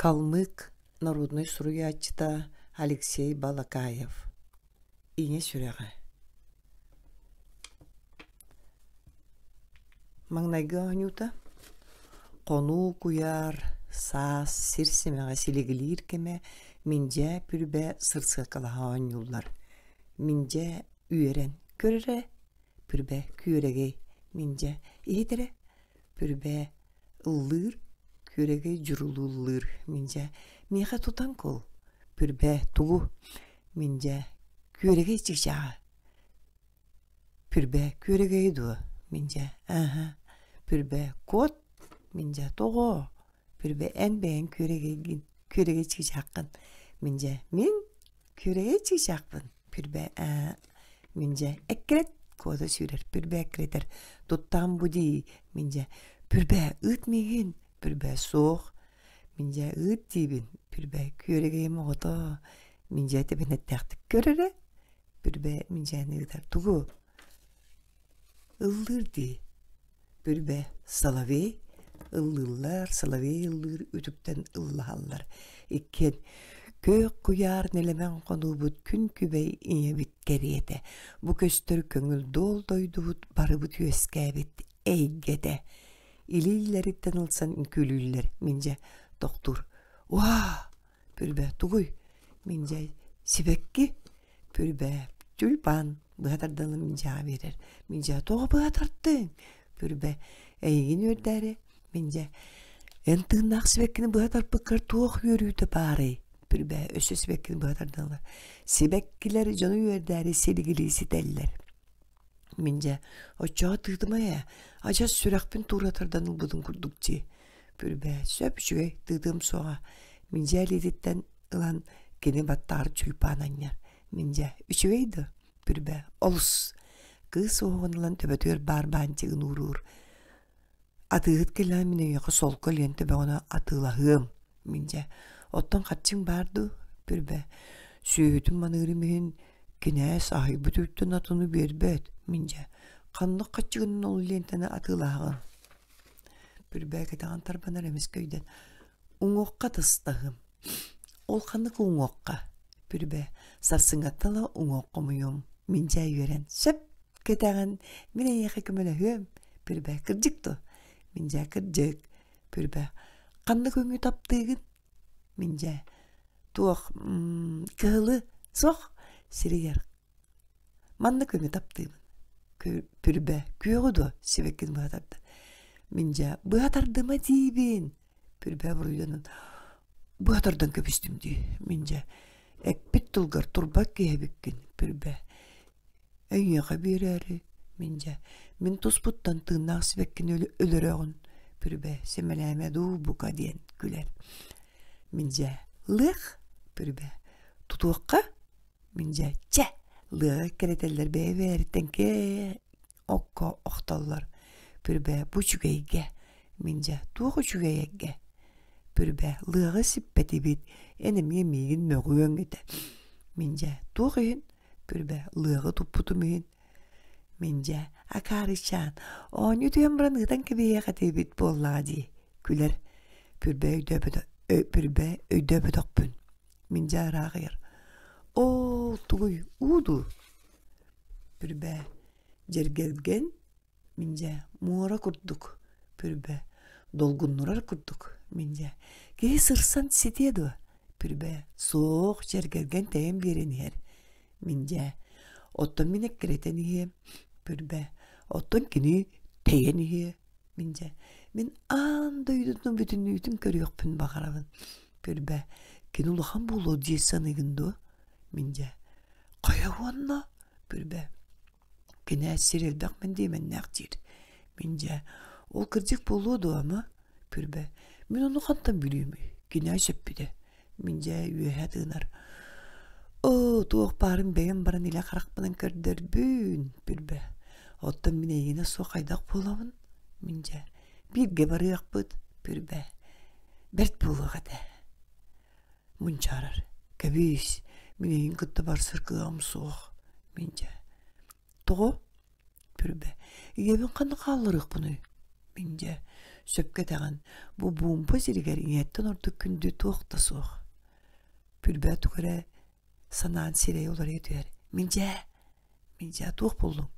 Калмык народнай суруйааччыта Алексей Балакаев Ийэ сүрэҕэ Маҥнайгы оонньуута Хонуу куйаар, саас, сир симэҕэ силигилиир кэмэ Миндьээ Пүрбэ сырсыакалаһа оонньууллар. Миндьээ үөрэн көр эрэ, Пүрбэ күөрэгэй, Миндьээ иһит эрэ, Пүрбэ ыллыыр, күөрэгэй дьурулууллуур Миндьээ миэхэ тутан кул, Пүрбэ тугу, Миндьээ күөрэгэй чыычааҕа Пүрбэ күөрэгэйи дуо? Миндьэ ааһа. Пүрбэ куот? Миндьэ тоҕо? Пүрбэ эн бэйэҥ күөрэгэйгин, күөрэгэй чыычааххын. Миндьэ мин күөрэгэй чыычаахпын. Пүрбэ аа. Миндьэ эккирэт куота сүүрэр. Пүрбэ эккирэтэр. Туттаҕым бу дии. Миндьэ Пүрбэ ыыт миигин. Пүрбэ суох. Миндьэ ыыт диибин. Пүрбэ күөрэгэйим оҕото. Миндьэ тэбэнэттээхтик көр эрэ. Бүрбэ миндьээни ыытар тугу? Ыллыыр дии. Бүрбэ соловей ыллыыллар, соловей ыллыыр үтүктэн ыллаһаллар. Иккиэн күөх куйаар нэлэмэн хонуубут күн күбэй ийэбит кэриэтэ. Бу көстөр көҥүл дуол дойдубут барыбыт үөскээбит эйгэтэ. Илиилэриттэн ылсан үҥкүүлүүллэр. Мин дьэ тохтуур. Уаа! Пүрбэ тугуй? Мин дьэ сибэкки Пүрбэ тюльпан быһа тардылын Миндьэҕэ биэрэр. Миндьэ тоҕо быһа тартыҥ? Пүрбэ эйигин үөрдээри Миндьэ эн тыыннаах сибэккини быһа тарпыккар туох үөрүүтэ баарый? Пүрбэ өссө сибэккини быһа тардаллар. Сибэккилэр дьону үөрдээри силигилии ситэллэр. Мин дьэ, оччоҕо тыытыма ээ, адьас сүрэхпин туура тардан ылбытым курдук дии. Пүрбэ, сөп үчүгэй, тыытыам суоҕа. Мин дьэ илиититтэн ылан кини баттаҕар тюльпан анньар. Мин дьэ, үчүгэй дуо? Пүрбэ, олус. Кыыс уоһугун ылан төбөтүгэр баар баантигын ууруур. Атыыһыт кэллэҕинэ мин эйиэхэ солко лиэнтэ бөҕөнү атыылаһыам. Мин дьэ, оттон харчыҥ баар дуу? Пүрбэ, сүөһүтүн маныырым иһин кинээс аһыйбыт үүттэн атыны биэрбэт. Мин дьэ, ханнык харчыгынан ол лиэнтэни атыылаһаҕын? Пүрбэ кэтэҕин тарбанар эмискэ өйдөөн, уҥуохха тыстаһым. Ол ханнык уҥуохха? Пүрбэ, сарсыҥҥаттан ыла уҥуох хомуйуом. Мин дьэ үөрэн, сөп кэтэҕин, мин эйиэхэ көмөлөһүөм. Пүрбэ, кырдьык дуо? Мин дьэ кырдьык. Пүрбэ, ханнык өҥү таптыыгын? Мин дьэ, туох кыһылы суох сиригэр Маннык өҥү таптыыбын. Пүрбэ, күөҕү дуо? Сибэккини быһа тарда. Мин дьэ, быһа тардыма диибин. Пүрбэ буруйданан быһа тардан кэбистим дии. Мин дьэ, эппит тылгар турбат киһи эбиккин, Пүрбэ. Эйиэхэ биэрээри, мин дьэ, мин туспуттан тыыннаах сибэккини өлөрөҕүн, Пүрбэ, сэмэлээмэ дуу, бука диэн күлэр. Мин дьэ, лыах, Пүрбэ, тутуохха Мин дьэ, чэ, лыаҕа эккирэтэллэр бэйэ-бэйэлэриттэн кээ окко охтоллор. Пүрбэ бу үчүгэйгэ. Мин дьэ, туох үчүгэйгэ? Пүрбэ лыаҕы сиппэтибит, эн эмиэ миигин мөҕүөҥ этэ. Мин дьэ, туох иһин? Пүрбэ лыаҕы туппутум иһин. Мин дьэ, акаарычаан, оонньуу түһэн баран ыытан кэбиһиэх этибит буоллаҕа дии, күлэр. Пүрбэ өйдөөбөтө Пүрбэ өйдөөбөтөхпүн. Мин дьэ ыраах ыйар. Оо, тугуй, уу дуу? Пүрбэ, дьэргэлгэн, мин дьэ, муора курдук, Пүрбэ, долгуннурар курдук, мин дьэ, киһи сырсан ситиэ дуо? Пүрбэ, суох, дьэргэлгэн тэйэн биэрэн иһэр. Мин дьэ, оттон мин эккирэтэн иһиэм, Пүрбэ, оттон кини тэйэн иһиэ. Мин дьэ, мин аан дойдутун бүтүннүүтүн көрүөхпүн баҕарабын. Пүрбэ, кини улахан буолуо дии саныыгын дуо? Мин дьэ, хайа уонна? Пүрбэ, кинээс сир элбэх мэндиэмэннээх диир. Мин дьэ, ол кырдьык буолуо дуо ама? Пүрбэ, мин ону хантан билиэмий? Кинээс эппитэ. Мин дьэ үөһэ тыынар. Оо, туох баарын бэйэм баран илэ харахпынан көрдөрбүн, Пүрбэ. Оттон мин эйигинэ суох хайдах буолабын? Мин дьэ, бииргэ барыахпыт, Пүрбэ. Бэрт буолуох этэ. Мунчаарар. Кэбиис, мин эйигин кытта барсар кыаҕым суох. Мин дьэ, тоҕо? Пүрбэ. Ийэбин ханна хаалларыахпыный? Мин дьэ, Сөпкө этэҕин, бу буумпа сиригэр ийэттэн ордук күндү туох да суох. Пүрбээ тугу эрэ санаан сирэйэ уларыйа түһэр. Мин дьээ, мин дьээ туох буоллуҥ?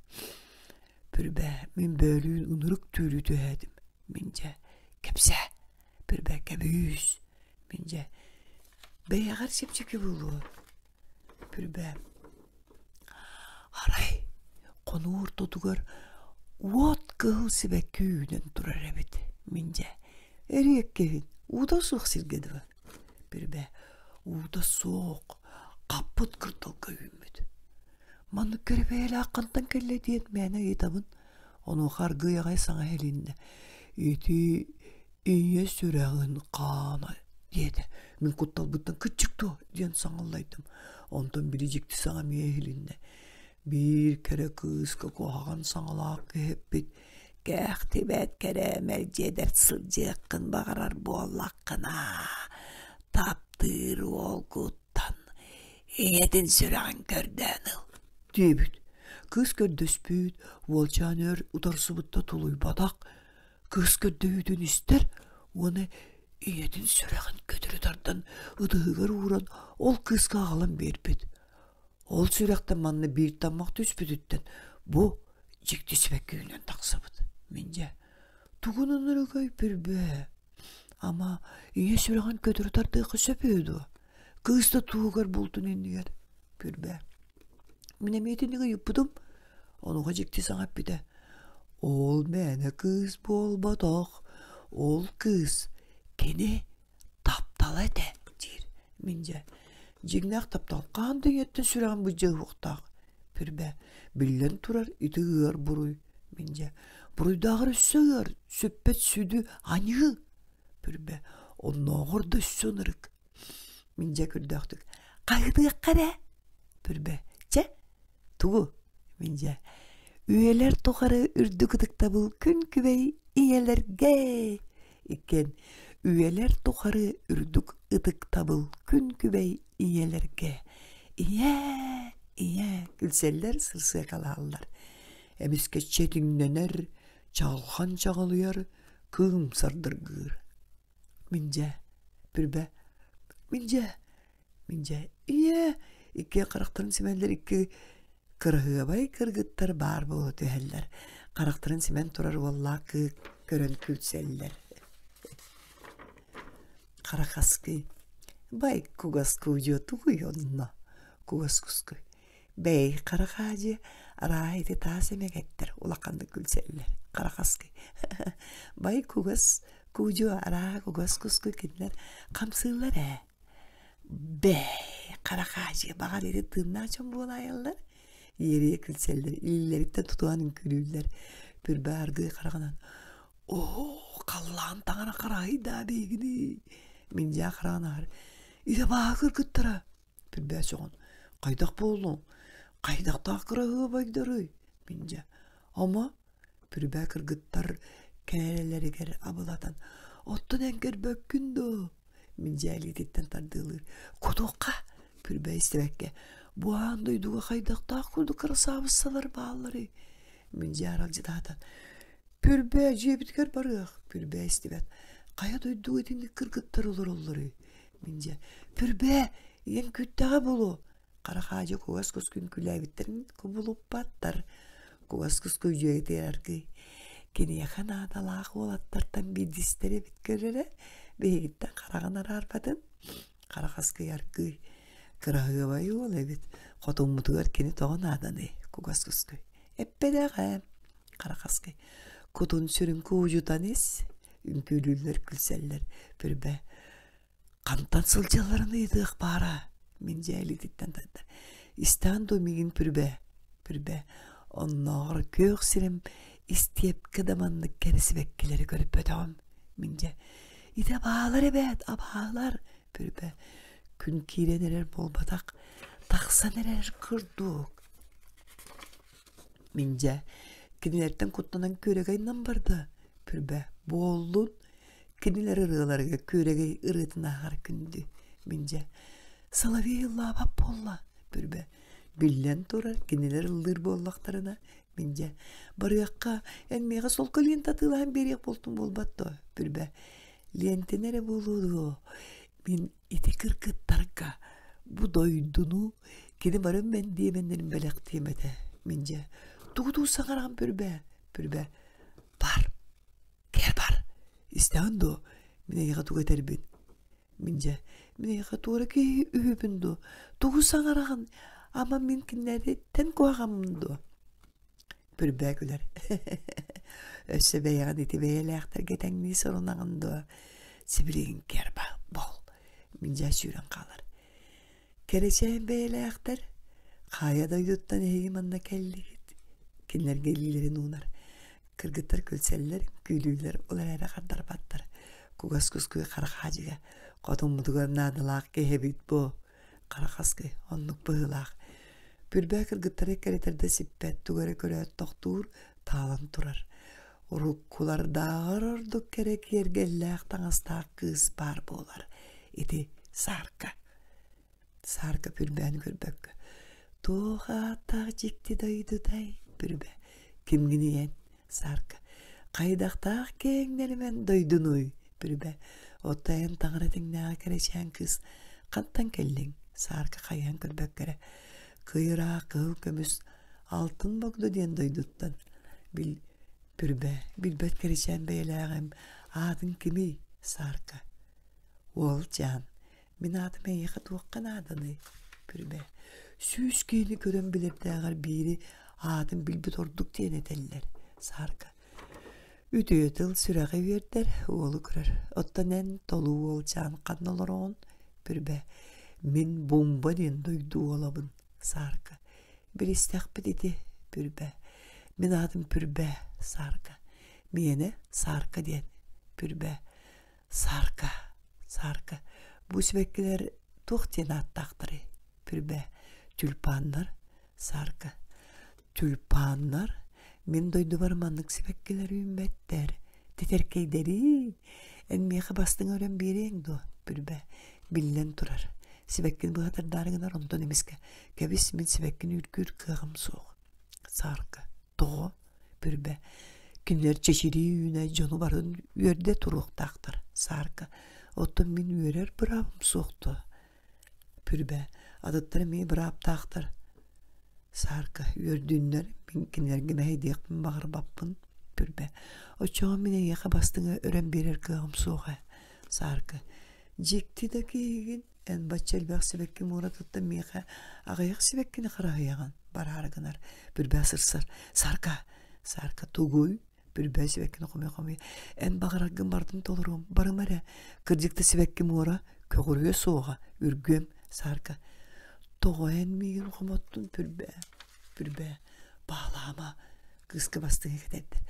Пүрбээ, мин бөөлүүн ынырык түүлү түһээтим. Мин дьэ, кэпсээ. Пүрбээ, кэбиис. Мин дьэ, бэйэҕэр чэпчэки буолуо. Пүрбээ, арай хонуу ортотугар уот кыһыл сибэкки үүнэн турар эбит. Мин дьэ, эриэккэһин, уута суох сиргэ дылы. Пүрбээ, уута суох, хаппыт кырдалга үүммүт. Маннык кэрэ бэйэлээх хантан кэллэ диэн мээнэ ыйытабын. Онуоха аргыый аҕай саҥа иһилиннэ. Ити ийэ сүрэҕин хаана диэтэ. Мин кутталбыттан кыччык дуо диэн саҥаллайдым. Онтон били дьикти саҥа эмиэ иһилиннэ. Биир кэрэ кыыска куһаҕан саҥалаах киһиппит кээхтибэт кэрэ мэлдьи сылдьыаххын баҕарар буоллаххына таптыыр уолгуттан ийэтин сүрэҕин көрдөөн ыл диэбит. Кыыс көрдөспүт, уолчаан өр утарсыбытта тулуйбатах. Кыыс көрдөһүүтүн истэр уонна ийэтин сүрэҕин көтүрү тардан ытыһыгар ууран ол кыыска аҕалан биэрбит. Ол сүрэхтэн манна биир таммах түспүтүттэн бу дьикти сибэкки үүнэн тахсыбыт. Мин дьэ тугун ынырыгай пүрбээ Ама ийэ сүрэҕин көтүрү тардыахха сөп үһү дуо? Кыыс да туһугар бултун иннигэр Пүрбээ. Мин эмиэ итинник ыйыппытым. Онуоха дьикти саҥа эппитэ. Ол мээнэ кыыс буолбатах. Ол кыыс кини таптала этэ диир. Мин дьэ дьиҥнээх таптал хаһан да ийэттэн сүрэҕин былдьаһыахтаах. Пүрбээ. Биллэн турар ити ыар буруй. Мин дьэ буруйдааҕар өссө ыар, сүппэт сүдү аньыы. Пүрбэ оннооҕор да өссө ынырык. Мин дьэ көрдөөхтүк хаһытыахха эрэ. Пүрбэ чэ тугу? Мин дьэ үйэлэр тухары үрдүк ытыктабыл күн күбэй ийэлэргэ иккиэн үйэлэр тухары үрдүк ытыктабыл күн күбэй ийэлэргэ ийээ ийээ күлсэллэр сырсыакалаһаллар эмискэччи этиҥнэнэр чаҕылхан чаҕылыйар кыым сардыргыыр мин дьэ Пүрбэ мин дьэ мин дьэ ийээ икки харахтарын симэллэр икки кыраһыабай кыргыттар баар буола түһэллэр харахтарын симэн турар уоллаах кыыс көрөн күлсэллэр Харахаскый бай кугас куудьуо тугуй онно кугас кускуй бэй харахаадьы арааһа ити таас эмэгэттэр улаханнык күлсэллэр харахаскый бай кугас куудьуо арааһа кугас кускуй кинилэр хамсыыллар ээ бэй харахаадьы баҕар ити тыыннаах дьон буолаайаллар иэрийэ күлсэллэр илиилэриттэн тутуһан үҥкүүлүүллэр Пүрбэ аргыый хараҕынан Оо, халлаан таҥара хараһыйдаа биһигини Мин дьээ хараҕын аһар Илэ бааһа кыргыттара Пүрбээ сөҕөн Хайдах буоллуҥ? Хайдахтаах кыраһыабайдарый? Мин дьэ Ама Пүрбээ кыргыттар кээлэригэр абылатан Оттон эн көрбөккүн дуо? Мин дьээ илиититтэн тардыалыыр Кутуохха Пүрбээ истибэккэ Бу аан дойдуга хайдахтаах курдук кырасаабыссалар баалларый? Мин дьээ аралдьытаатан Пүрбээ дьиэбитигэр барыах, Пүрбээ истибэт. Хайа дойдуга итинник кыргыттар олороллоруй? Мин дьэ, Пүрбээ, ийэм күүттэҕэ буолуо. Хара хаадьы кугас кус күҥкүлээбиттэрин кубулуппаттар. Кугас куска үдьүөгэтигэр аргый. Киниэхэ наадалаах уолаттартан биирдэстэрэ эбит көрөрө, биһигиттэн хараҕын араарбатын. Харахаскый аргыый. Кыраһыабай уол эбит. Хотуммутугар кини тоҕо нааданый? Кугас кускуй. Эппэтэх ээ Харахаскай кутун-сүрүн куудьутан ис, үҥкүүлүүллэр, күлсэллэр. Пүрбэ хантан сылдьалларын ыйытыах баара. Мин дьэ илиититтэн тарда. Истэҕин дуо миигин Пүрбэ? Пүрбэ оннооҕор күөх сирим истиэпкэ да маннык кэрэ сибэккилэри көрбөтөҕүм. Мин дьэ ити абаалар эбээт, абаалар Пүрбэ күн киирэн эрэр буолбатах, тахсан эрэр курдук. Мин дьэ, кинилэртэн куттанан күөрэгэй барда. Пүрбэ, буоллун. Кинилэр ырыаларыгар күөрэгэй ырыатын ааҕар күндү. Мин дьэ, соловей ыллаабат буолла. Пүрбэ, биллэн турар, кинилэр ыллыыр буоллахтарына, Мин дьэ, барыахха, эн миэхэ солко лиэнтэ атыылаһан биэриэх буолтум буолбат дуо, Бүрбэ? Лиэнтэни эрэ буолуо дуо? Мин ити кыргыттарга бу дойдуну кини бары мэндиэмэннэрин бэлэхтиэм этэ. Мин дьэ, тугу-тугу саҥараҕын Бүрбэ? Бүрбэ, бар, кэл бар, истэҕин дуо, мин эйиэхэ тугу этэрбин? Мин дьэ, мин эйиэхэ туора киһи үһүбүн дуо? Тугу саҥараҕын? Ама мин кинилэриттэн куһаҕаммын дуо? Бүрбээ күлэр. Өссө бэйэҕин ити бэйэлээхтэргэ тэҥнии сорунаҕын дуо? Сибилигин керба бол. Мин дьэ сүүрэн хаалар. Кэрэчээн бэйэлээхтэр хайа дойдуттан эһиги манна кэллигит? Кинилэргэ илиилэрин уунар. Кыргыттар күлсэллэр, күлүүлэр, ол эрээри хардарбаттар. Кугас кускуй хара хаадьыга хотуммутугар наадалаах киһи эбит буо. Хара хаскый, оннук быһыылаах. Бүлбээ кыргыттары кэритэр да сиппэт, тугу эрэ көрөөт тохтуур, таалан турар. Уруккулардааҕар ордук кэрэ киэргэллээх таҥастаах кыыс баар буолар. Ити Саарка. Саарка Пүрбээни көрбөккө «Туох ааттаах дьикти дойдутай, Пүрбэ, кимҥиний эн?» Саарка «Хайдахтаах киэҥ-нэлэмэн дойдунуй, Пүрбэ, оттон эн таҥара тэҥнээҕи кэрэчээн кыыс хантан кэллиҥ?» Саарка хайыһан көрбөккө эрэ «Кый ыраах кыһыл көмүс алтын богдо диэн дойдуттан бил Пүрбэ, билбэт кэрэчээн бэйэлээҕим аатыҥ кимий?» Саарка «Уолчаан, Мин аатым эйиэхэ туохха нааданый? Күрбэ. Сүүс киһини көрөн билэрдээҕэр биири аатын билбит ордук диэн этэллэр. Саарка. Үтүө тыл сүрэҕи үөрдэр, уолу көрөр. Оттон эн толуу уолчаан ханна олороҕун? Күрбэ. Мин Бумба диэн дойду уолабын. Саарка. Билистэхпит ити, Пүрбэ. Мин аатым Пүрбэ, Саарка. Миэнэ Саарка диэн. Пүрбэ. Саарка, саарка, бу сибэккилэр туох диэн ааттаахтарый? Пүрбэ, тюльпаннар, саарка. Тюльпаннар? Мин дойдубар маннык сибэккилэр үүммэттэр. Тэтэркэйдэриий, эн миэхэ бастыҥ өрөн биэриэҥ дуо? Пүрбэ, биллэн турар. Сибэккини быһа тардаары гынар, онтон эмискэ, кэбис, мин сибэккини үргүүр кыаҕым суох. Саарка, тоҕо? Бүрбэ кинилэр чэчирии үүнэ дьону барын үөрдэ туруохтаахтар Саарка оттон мин үөрэр быраабым суох дуо Бүрбэ атыттар эмиэ бырааптаахтар Саарка үөрдүннэр мин кинилэргэ мэһэйдиэхпин баҕарбаппын Бүрбэ оччоҕо мин эйиэхэ бастыҥы өрөн биэрэр кыаҕым суох ээ Саарка дьикти да киһигин Эн бачча элбэх сибэкки муоратыттан миэхэ аҕыйах сибэккини хараһыйаҕын, бараары гынар. Бүрбээ сырсар. Сарка, Сарка тугуй? Бүрбээ сибэккини хомуйа-хомуйа. Эн баҕараргын барытын толоруом, барыма эрэ. Кырдьык да сибэкки муора көҕүрүө суоҕа, үргүөм, Сарка. Тоҕо эн миигин хомоттун, Бүрбээ? Бүрбээ, баалаама, кыыска бастыҥы кэтэрдэр.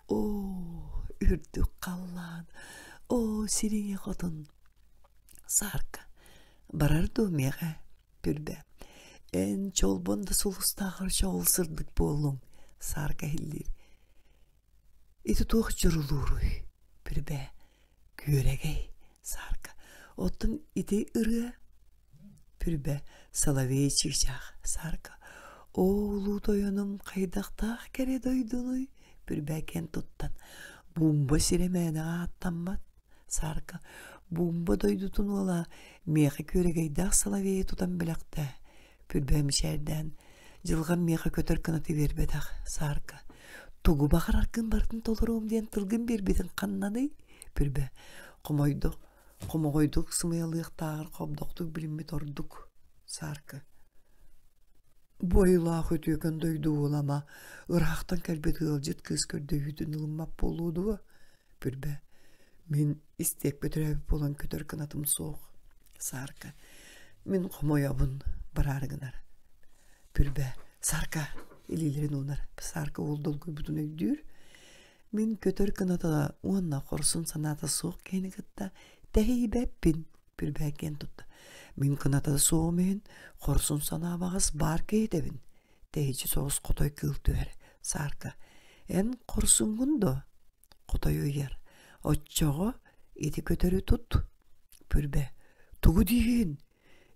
Оо, үрдүк халлаан, оо, сириҥэ хотун, Саарка, барар дуу миэхэ, Пүрбэ. Эн чолбон да сулустааҕар чоҕул сырдык буоллуҥ, Саарка иһиллиир. Ити туох дьурулууруй, Пүрбэ. Күөрэгэй, Саарка. Оттон ити ырыа Пүрбэ, соловей чыычаах, Саарка. Оо, улуу тойонум хайдахтаах кэрэ дойдунуй, Пүрбэ киэн туттан. Буумба сирэ мээнэҕэ ааттаммат, Саарка, Буумба дойдутун уола миэхэ күөрэгэйдээх соловейы тутан бэлэхтээ. Пүрбээ мичээрдээн, дьылҕам миэхэ көтөр кынаты биэрбэтэх, Саарка. Тугу баҕараргын барытын толоруом диэн тылгын биэрбитин ханнаный? Пүрбэ, хомойдук, хомоҕойдук сымыйалыахтааҕар хобдохтук билиммит ордук, Саарка. Бу айылаах үтүөкэн дойду уолама ыраахтан кэлбит ыалдьыт кыыс көрдөһүүтүн ылыммат буолуо дуо? Пүрбэ, мин истиэкпэ төрөөбүт буолан көтөр кынатым суох. Саарка, мин хомойобун, бараары гынар. Пүрбэ, Саарка, илиилэрин уунар. Саарка уол долгуйбутун өйдүүр. Мин көтөр кыната уонна хорсун санаата суох киһини кытта тэһийбэппин, Пүрбэ киэн тутта. Мин кыната суоҕум иһин хорсун санаа баҕас баар киһитэбин. Тэйиччи соҕус хотой кыыл түһэр. Саарка, эн хорсуҥҥун дуо? Хотой ыйар. Оччоҕо ити көтөрү тут. Пүрбэ, тугу диигин?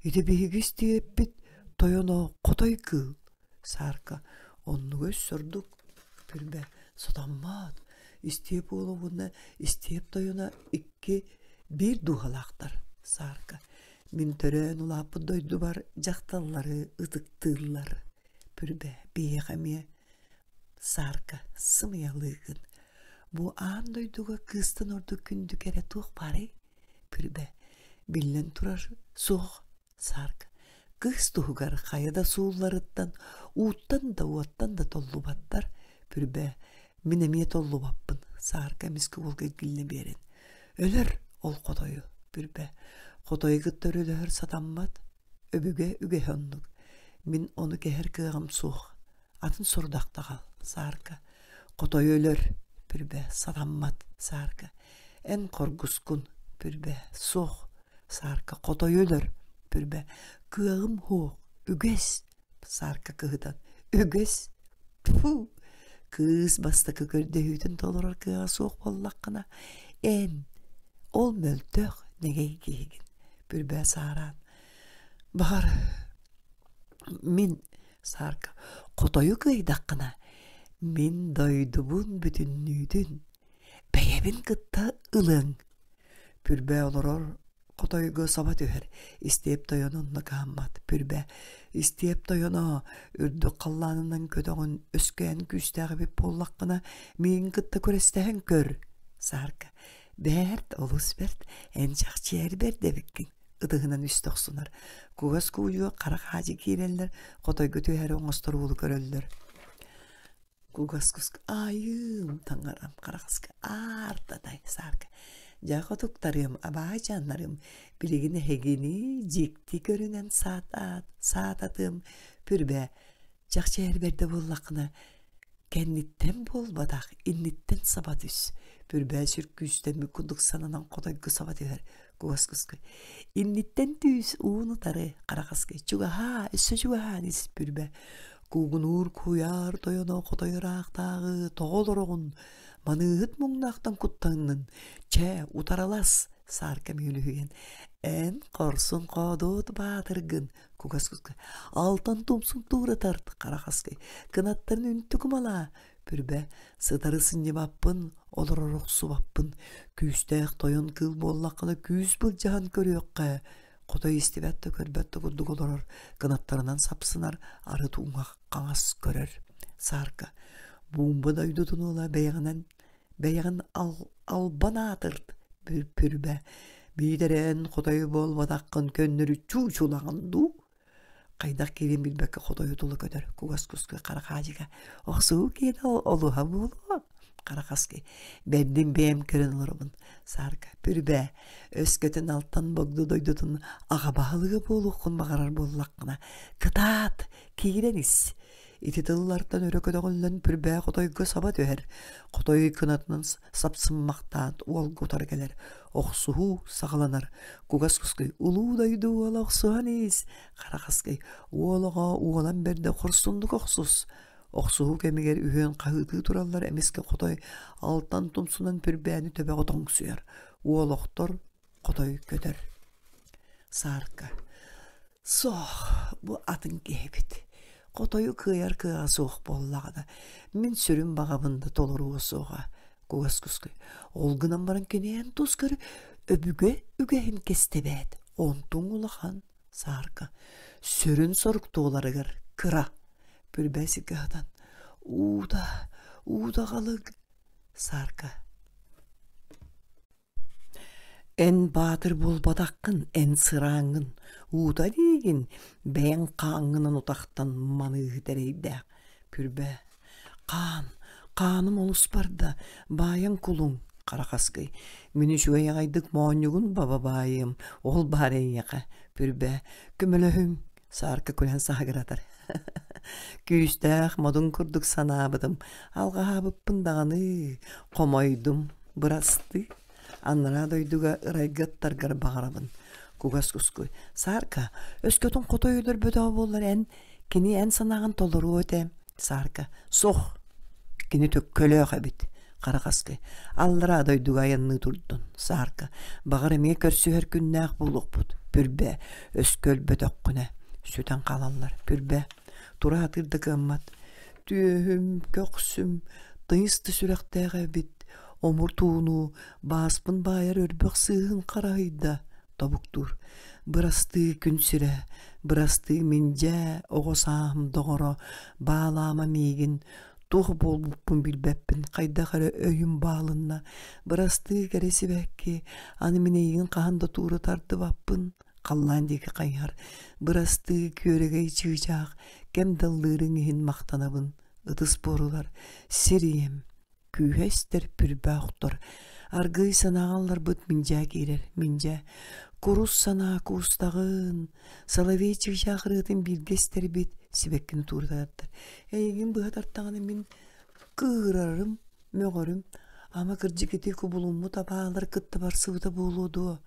Ити биһиги истиэппит тойоно хотой кыыл. Саарка, оннуга өссө ордук. Пүрбэ сотоммот. Истиэп уола уонна истиэп тойоно икки биир дууһалаахтар. Саарка. Мин төрөөн улааппыт дойдубар дьахталлары ытыктыыллар. Пүрбэ биһиэхэ эмиэ Саарка сымыйалыыгын. Бу аан дойдуга кыыстан ордук күндү кэрэ туох баарый? Пүрбэ биллэн турар суох Саарка кыыс туһугар хайа да суулларыттан, ууттан да уоттан да толлубаттар. Пүрбэ мин эмиэ толлубаппын. Саарка эмискэ уолга илгиллэ биэрэн. Өлөр ол хотойу, Пүрбэ. Хотойу кытта өрөлөһөр сатаммат. Өбүгэ үгэһэ оннук. Мин ону кэһэр кыаҕым суох. Атын сорудахтаҕал, Саарка. Хотой өлөр, Пүрбэ, сатаммат, Саарка. Эн хоргускун, Пүрбэ, суох, Саарка. Хотой өлөр, Пүрбэ. Кыаҕым суох, үгэс, Саарка кыһытан. Үгэс, тьфу! Кыыс бастакы көрдөһүүтүн толорор кыаҕа суох буоллаххына, эн ол мөлтөх нэгэй киһигин. Пүрбэ саараан. Баҕар, мин Саарка, хотойу кыайдаххына, мин дойдубун бүтүннүүтүн бэйэбин кытта ылыаҥ. Пүрбэ олорор хотойго саба түһэр, истиэп тойоно онно кыһаммат. Пүрбэ, истиэп тойоно, үрдүк халлаанынан көтөҕүн өскөөн күүстээх эбит буоллаххына, миигин кытта күрэстэһэн көр. Саарка, бэрт, олус бэрт, эн чахчы эр бэрт эбиккин ытыһынан үстэ охсунар. Кугас куудьуо хара хаадьы киирэллэр, хотойго түһээри оҥостор уолу көрөллөр. Кугас куска айыым таҥарам харахаска аартатай саарка. Дьэ хотуктарыам, абаайчааннарым, билигин эһигини дьикти көрүнэн саатаат, саататыам, пүрбэ, чахчы эр бэрдэ буоллаххына, Кэнниттэн буолбатах, инниттэн саба түс. Пүрбээ сүр күүстэммит курдук сананан хотойго саба түһэр. Куоскускай. Инниттэн түүс уун утары харахаскай. Чугаһаа, өссө чугаһаан ис пүрбэ. Куугунуур куйаар тойоно хотой ыраахтааҕы тоҕо олороҕун? Маныыһыт муҥнаахтан куттаҥнын. Чэ, утаралас, саарка мүлүһүйэн. Эн хорсун хоодуот баатыргын, Кугас куска алтан тумсун туура тарт харахаскай кынаттарын үнтү кумалаа Пүрбэ сытары сынньыбаппын олорор охсубаппын күүстээх тойон кыыл буоллаххына күүс былдьаһан көрүөххэ хотой истибэт да көрбөт да курдук олорор кынаттарынан сапсынар арыт уҥах хаҥас көрөр саарка буумба дойдутун уола бэйэҕинэн бэйэҕин албан аатырт Пүрбэ биитэр эн хотойу буолбатаххын көннөрү чуучулаҕын дуу хайдах киириэн билбэккэ хотойу тула көтөр кугас куска хара хаадьыга охсуһуу киэнэ олуһа буолуо хара хаскый бэрдин бэйэм көрөн олоробун саарка Пүрбэ өскөтүн алтан богду дойдутун аҕа баһылыга буолуоххун баҕарар буоллаххына кытаат киирэн ис Ити тыллартан өрө көтөҕүллэн Пүрбээ хотойго саба түһэр. Хотой кынатынан сапсыммахтаан уолга утары кэлэр. Охсуһуу саҕаланар. Кугас кускай улуу дойду уола охсуһан ис. Хара хаскай уол оҕо уолан бэрдэ хорсуннук охсус. Охсуһуу кэмигэр үһүөн хаһыытыы тураллар эмискэ хотой алтан тумсунан Пүрбээни төбөҕө тоҥсуйар. Уол охтор, хотой көтөр. Саарка Суох, бу атын киһибит. Хотойу кыайар кыаҕа суох буоллаҕына, мин сүрүн баҕабын да толоруо суоҕа, Кугас Кускуй. Ол гынан баран кини эн тускар өбүгэ үгэһин кэстэбээт, онтуҥ улахан саарка. Сүрүн сорук туоларыгар кыра. Пүрбээ сиргэ сытан, уута, уута халыҥ, саарка. Эн баатыр буолбатаххын, эн сырааҥҥын, уута диигин, бэйэҥ хааҥҥынан утахтан маныыһыт эрэйдээх. Күрбэ, хаан, хааным олус барда, баайан кулуҥ, хара хаскый. Мин үчүгэй аҕайдык моонньугун баба баайыам, ол баар эйиэхэ, Күрбэ, көмөлөһүҥ, Саарка күлэн саһыгыратар. Күүстээх модун курдук санаабытым, алҕаһаабыппын даҕаны, хомойдум, бырастыы. Анараа дойдуга ырайга ыттаргар баҕарабын. Кугас кускуй. Саарка, өскөтүн хотой өлөрбөтөҕө буоллар эн, кини эн санааҕын толоруо этэ. Саарка, суох, кини төккөлөөх эбит. Хара хаскы аллараа дойдуга айанныы турдун. Саарка, баҕар эмиэ көрсүһэр күннээх буолуохпут. Пүрбэ, өскө өлбөтөххүнэ, сүтэн хаалаллар. Пүрбэ, тура сатыыр да кыаммат. Түөһүм, көхсүм тыйыс да сүрэхтээх эбит, омуртууну бааспын баайар өрбөх сыыһын хараһыйда, тобуктуур. Бырастыы күн сирэ, бырастыы мин дьээ, оҕо сааһым доҕоро, баалаама миигин, туох буолбуппун билбэппин, хайдах эрэ өйүм баалынна, бырастыы кэрэ сибэкки, аны мин эйигин хаһан да туура тардыбаппын, халлаан диэки хайыһар, бырастыы күөрэгэй чыычаах, кэм да ыллыырыҥ иһин махтанабын, ытыс буорулар, сир ийэм, күүһэ истэр пүрбэ охтор, аргыый санааҕа ылларбыт миндьээ киирэр, миндьээ, курус санаа куустаҕын, соловей чыычаах ырыатын бииргэ истэрбит, сибэккини туура тардар, эйигин быһа тартаҕына мин кыыһырарым, мөҕөрүм, ама кырдьык ити кубулуммут абаалар кытта барсыбыта буолуо дуо?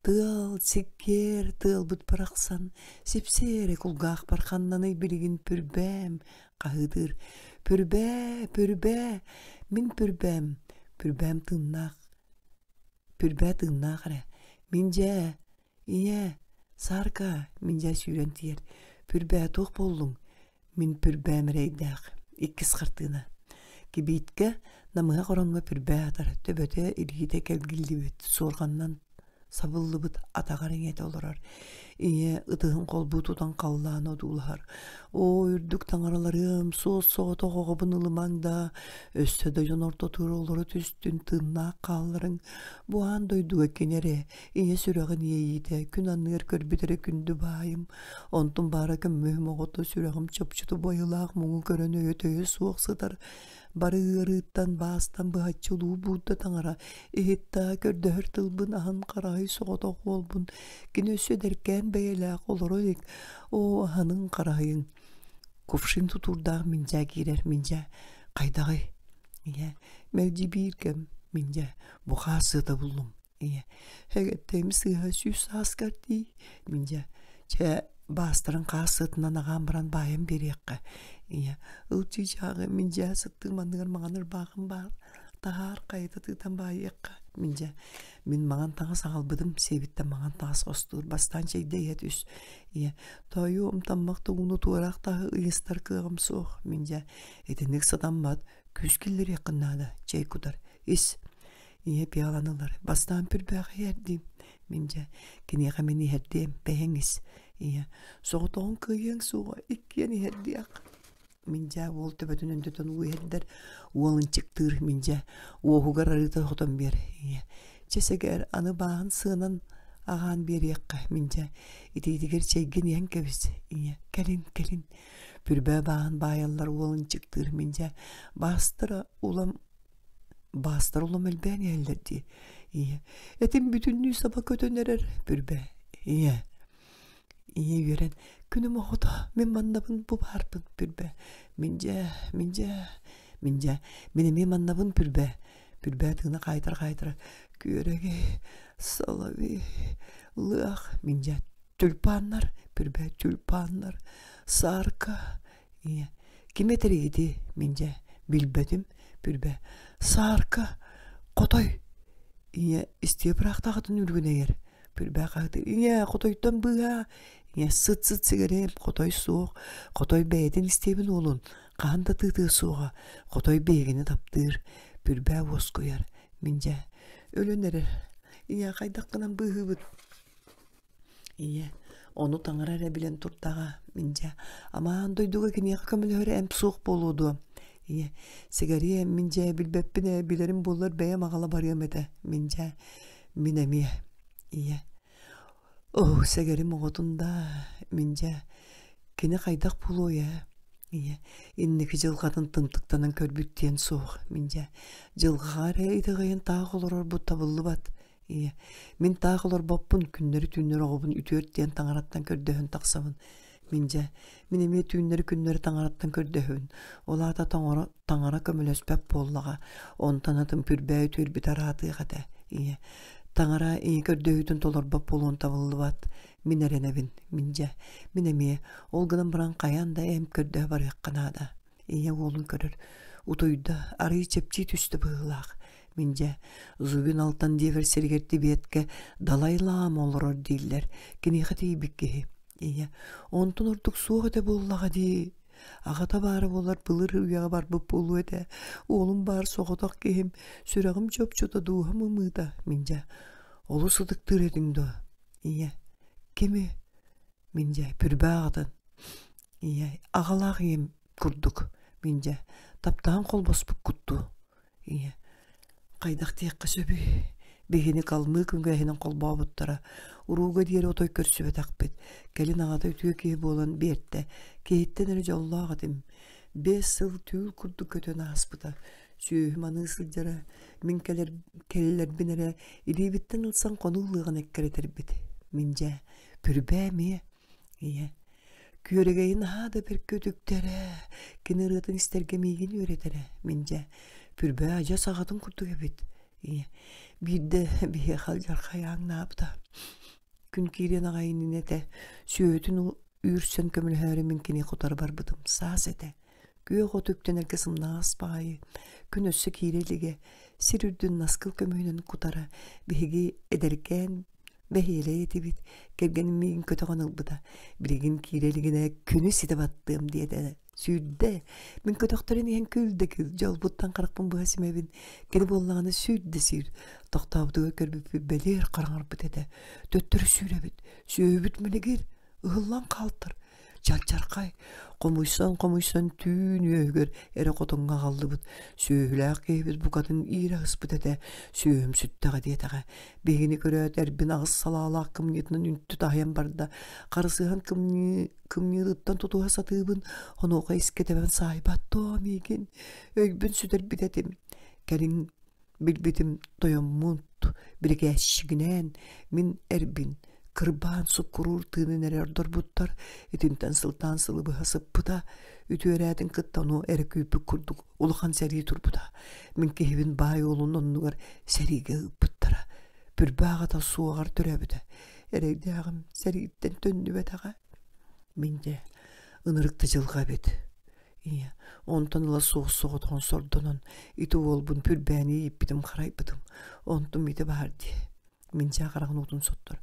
Тыал, сиккиэр тыалбыт барахсан, сипсиэрэ кулгаахпар ханнаный билигин пүрбээм, хаһыытыыр. Пүрбээ, пүрбээ, мин пүрбээм, пүрбээм тыыннаах, пүрбээ тыыннаах эрэ. Мин дьээ, Ийээ, Саарка, мин дьэ сүүрэн тиийэр, Пүрбээ туох буоллуҥ? Мин пүрбээм эрэйдээх. Иккис хартыына. Кибииткэ намыһах ороҥҥо пүрбээ атар, төбөтө, илиитэ кэлгиллибит, суорҕанынан сабыллыбыт атаҕар иҥэтэ олорор. Ийэ ытыһын холбуу тутан халлааны одуулаһар. Оо, үрдүк таҥараларыам, суос-соҕотох оҕобун ылымаҥ да, өссө да дьон ортотугар олоро түстүн, тыыннаах хаалларыҥ. Бу аан дойдуга кини эрэ, Ийэ сүрэҕин иэйиитэ, күн анныгар көрбүт эрэ күндү баайым, онтум баара көмүһүм оҕото сүрэҕим чопчуту байылаах муҥу көрөн өйө-төйө суох сытар, бары ыарыыттан, баастан быһаччы улуу Будда таҥара иһиттаа көрдөһөр тылбын аһан хараһый соҕотох уолбун, кини өссө эдэркээн бэйэлээх олоро илик, оо, аһаныҥ хараһыйыҥ. Кувшин тутуурдаах миндьээ киирэр, миндьээ, хайдаҕый? Ийэ, мэлдьи биир кэм, миндьээ, бу хаас сыата буллум, Ийэ, эгэттэйим сыыһа сүүс сааскар тиий, мин дьэ, чэ, баастарын хаас сытынан аҕаан баран баайан биэриэххэ. Ийэ, ыл чыычааҕы мин дьэ сыттыым анныгар маҥан ырбаахым баар, таһаар хайыта тыытан баайыахха. Мин дьэ, мин маҥан таҥас аҕалбытым, сиэбиттэн маҥан таҥас хостуур, бастаан чэйдэ иһэ түс. Ийэ, тоойуом таммах тууну туораах таһы ыйыстар кыаҕым суох. Мин дьэ, итинник сатаммат, күүс киллэриэххин наада, чэй кутар, ис. Ийэ пиаланы ылар. Бастаан пүрбээх иһэрдиим. Мин дьэ, киниэхэ мин иһэрдиэм, бэйэҥ ис. Ийэ, соҕотоҕун кыайыаҥ суоҕа, иккиэн иһэрдиэх. Мин дьэ, уол төбөтүн өндөтөн уу иһэрдэр, уол ынчыктыыр, мин дьэ, уоһугар арыыта хотон биэр. Ийэ, чэ сэгээр, аны бааһын сыанан аҕаан биэриэххэ, мин дьэ, итиитигэр чэйгин иһэн кэбис. Ийэ, кэлин, кэлин. Пүрбээ бааһын баайаллар уол ынчыктыыр, мин дьэ, баастара улам Баастар улам элбээн иһэллэр дии. Ийэ, этим бүтүннүү саба көтөн эрэр, Бүрбэ. Ийэ, ийэ үөрэн, күнүм оҕото, мин маннабын бу баарбын, Бүрбэ. Мин дьэ, мин дьэ, мин дьэ, мин эмиэ маннабын, Бүрбэ. Бүрбэ тыына хаайтара-хаайтара, күөрэгэй, соловей, лыах, мин дьэ, тюльпаннар, Бүрбэ, тюльпаннар, саарка, Ийэ, ким этэрий ити? Мин дьэ, билбэтим, Пүрбэ. Саарка, хотой! Ийэ, истиэ быраахтаахытын үргүнэйэр. Пүрбэ хаһыытыыр. Ийэ, хотойтон быыһаа! Ийэ, сыт-сыт сигэриэм, хотой суох. Хотой бэйэтин истиэбин уолун, хаһан да тыытыа суоҕа. Хотой биһигини таптыыр. Пүрбэ уоскуйар. Мин дьэ, өлөн эрэр. Ийэ, хайдах гынан быыһыыбыт? Ийэ, ону таҥара эрэ билэн турдаҕа, мин дьэ, амаан дойдуга киниэхэ көмөлөһөр эмп суох буолуо дуо? Ийэ, сигариэм, мин дьэ билбэппин ээ, билэрим буоллар бэйэм аҕала барыам этэ, мин дьэ, мин эмиэ. Ийэ, оо, сэгэрим оҕотун даа, мин дьэ, кини хайдах буолуой ээ? Ийэ, инники дьылҕатын тымтыктанан көрбүт диэн суох, мин дьэ, дьылҕаҕа эрэ итэҕэйэн таах олорорбут табыллыбат, Ийэ, мин таах олорбоппун, күннэри-түүннэри оҕобун үтүөр диэн таҥараттан көрдөһөн тахсабын. Мин дьэ, мин эмиэ түүннэри-күннэри таҥараттан көрдөһөбүн. Ол аата таҥара, таҥара көмөлөспөт буоллаҕа. Онтон атын пүрбээ үтүөрбүт араатыах этэ. Ийэ, таҥара ийэ көрдөһүүтүн толорбот буолуон табыллыбат. Мин эрэнэбин. Мин дьэ, мин эмиэ. Ол гынан баран хайаан да эмп көрдөһө барыахха наада. Ийэ уолун көрөр. Утуйда, арыый чэпчии түстэ быһыылаах. Мин дьэ, Зубин Алтан диэбэр сиригэр Тибиэткэ Далай Лаама олорор дииллэр. Киниэхэ тиийбит киһи. Ийэ, онтон ордук суох этэ буоллаҕа дии. Аҕата баара буоллар былыр үйэҕэ барбыт буолуо этэ. Уолум баар соҕотох киһим, сүрэҕим чопчута, дууһам ымыыта. Мин дьэ, олус ытыктыыр этиҥ дуо? Ийэ, кими? Мин дьэ, Пүрбэ аҕатын. Ийэ, аҕалаах ийэм курдук. Мин дьэ, таптаһан холбоспуккут дуу? Ийэ, хайдах диэххэ сөбүй? Биһини калмык үгэһинэн холбообуттара. Урууга диэри отой көрсүбэтэхпит. Кэлин аҕата үтүө киһи буолан биэртэ. Киһиттэн эрэ дьоллоох этим. 5 сыл түүл курдук көтөн ааспыта. Сүөһү маныы сылдьара. Мин кэлэр, кэллэрбин эрэ илиибиттэн ылсан хонуу лыаҕын эккирэтэрбит. Мин дьэ, Пүрбээ эмиэ Ийэ, күөрэгэйи наһаа да бэркэ үтүктэрэ, кини ырыатын истэргэ миигин үөрэтэрэ. Мин дьэ, Пүрбээ адьас аҕатын курдук эбит. Ийэ, биирдэ биһиэхэ алдьархай ааҥнаабыта. Күн киириэн аҕай иннинэ этэ, сүөһүтүн үүрсэн көмөлөһөөрү мин киниэхэ утары барбытым. Саас этэ. Күөх от үктэнэргэ сымнаҕас баҕайы, күн өссө киирэ илигэ, сир үрдүн наскыл көмүһүнэн кутара, биһиги эдэркээн Бэһиэлэй этибит, кэргэним миигин көтөҕөн ылбыта. Билигин киирэ илигинэ күнү ситэ баттыам диэтэ. Сүүрдэ. Мин көтөхтөрөн иһэн күл да күл, дьолбуттан харахпын быһа симэбин. Кини буоллаҕына сүүр да сүүр. Тохтообутугар көрбүппүт бэлиэр хараҥарбыт этэ. Төттөрү сүүрэбит. Сүөһүбүт мэлигир, ыһыллан хаалтар. Чалчархай, хомуйсан-хомуйсан түүн үөһүгэр эрэ хотоҥҥо аҕаллыбыт. Сүөһүлээх киһибит букатын иирэ сыспыт этэ, сүөһүм сүттэҕэ диэтэҕэ. Биһигини көрөөт эрбин аҕыс салаалаах кымньыытынан үнтү таһыйан барда. Харысыһан кымньыы кымньыытыттан тутуһа сатыыбын, онуоха искэ тэбэн саайбат дуо миигин? Өйбүн сүтэрбит этим. Кэлин Билбитим тойоммут бирикээсчигинээн мин эрбин кырбаан суккуруур тыынын эрэ ордорбуттар, итинтэн сылтаан сылы быһа сыппыта, үтүөрээтин кытта ону эрэ күүппүт курдук улахан сэрии турбута. Мин киһибин баай уолун оннугар сэриигэ ыыппыттара. Пүрбэ аҕата суоҕар төрөөбүтэ. Эрэйдээҕим сэрииттэн төннүбэтэҕэ. Мин дьэ ынырык да дьылҕа эбит. Ийэ, онтон ыла суос-соҕотоҕун сордонон, ити уолбун Пүрбээни ииппитим харайбытым. Онтум ити баар дии. Мин дьэ хараҕын уутун соттор.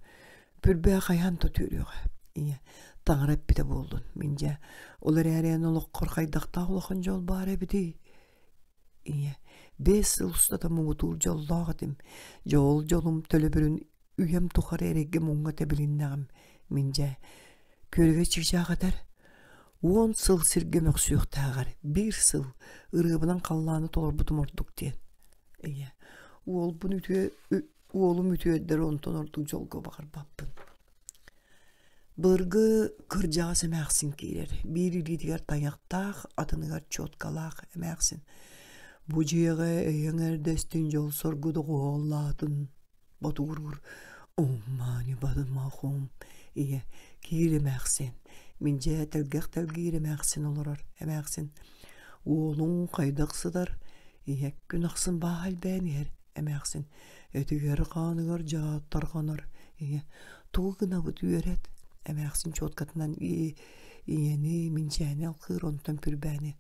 Пүрбээ хайаан да түөрүөҕэ. Ийэ, таҥара эппитэ буоллун. Мин дьэ, ол эрээри эн олоххор хайдахтаах улахан дьол баар эбитий? Ийэ, 5 сыл устата муҥутуур дьоллоох этим. Дьол дьолум төлөбүрүн үйэм тухары эрэйгэ муҥҥа тэбилиннэҕим. Мин дьэ, күөрэгэй чыычаах этэр 10 сыл сиргэ мөхсүөхтээҕэр 1 сыл ырыабынан халлааны толорбутум ордук диэн. Ийэ, уолбун үтүө уолум үтүөрдэр онтон ордук дьолго баҕарбаппын. Былыргы кырдьаҕас эмээхсин киирэр. Биир илиитигэр тайахтаах, атыныгар чуоткалаах эмээхсин. Бу дьиэҕэ өйөҥ эрдэстин дьол-соргу доҕуһуоллаатын ботугуруур «Уммаани-бадымахум» ийэ киир эмээхсин, мин дьэ тэлгэх тэлгиир эмээхсин олорор эмээхсин «Уолуҥ хайдах сытар?» ийэ күн ахсын бааһа элбээн иһэр эмээхсин «Этигэр-хааныгар дьаат тарҕанар» ийэ «Тугу гынабыт үөрэт?» эмээхсин чуоткатынан ийэни минчээни алҕыыр онтон Пүрбээни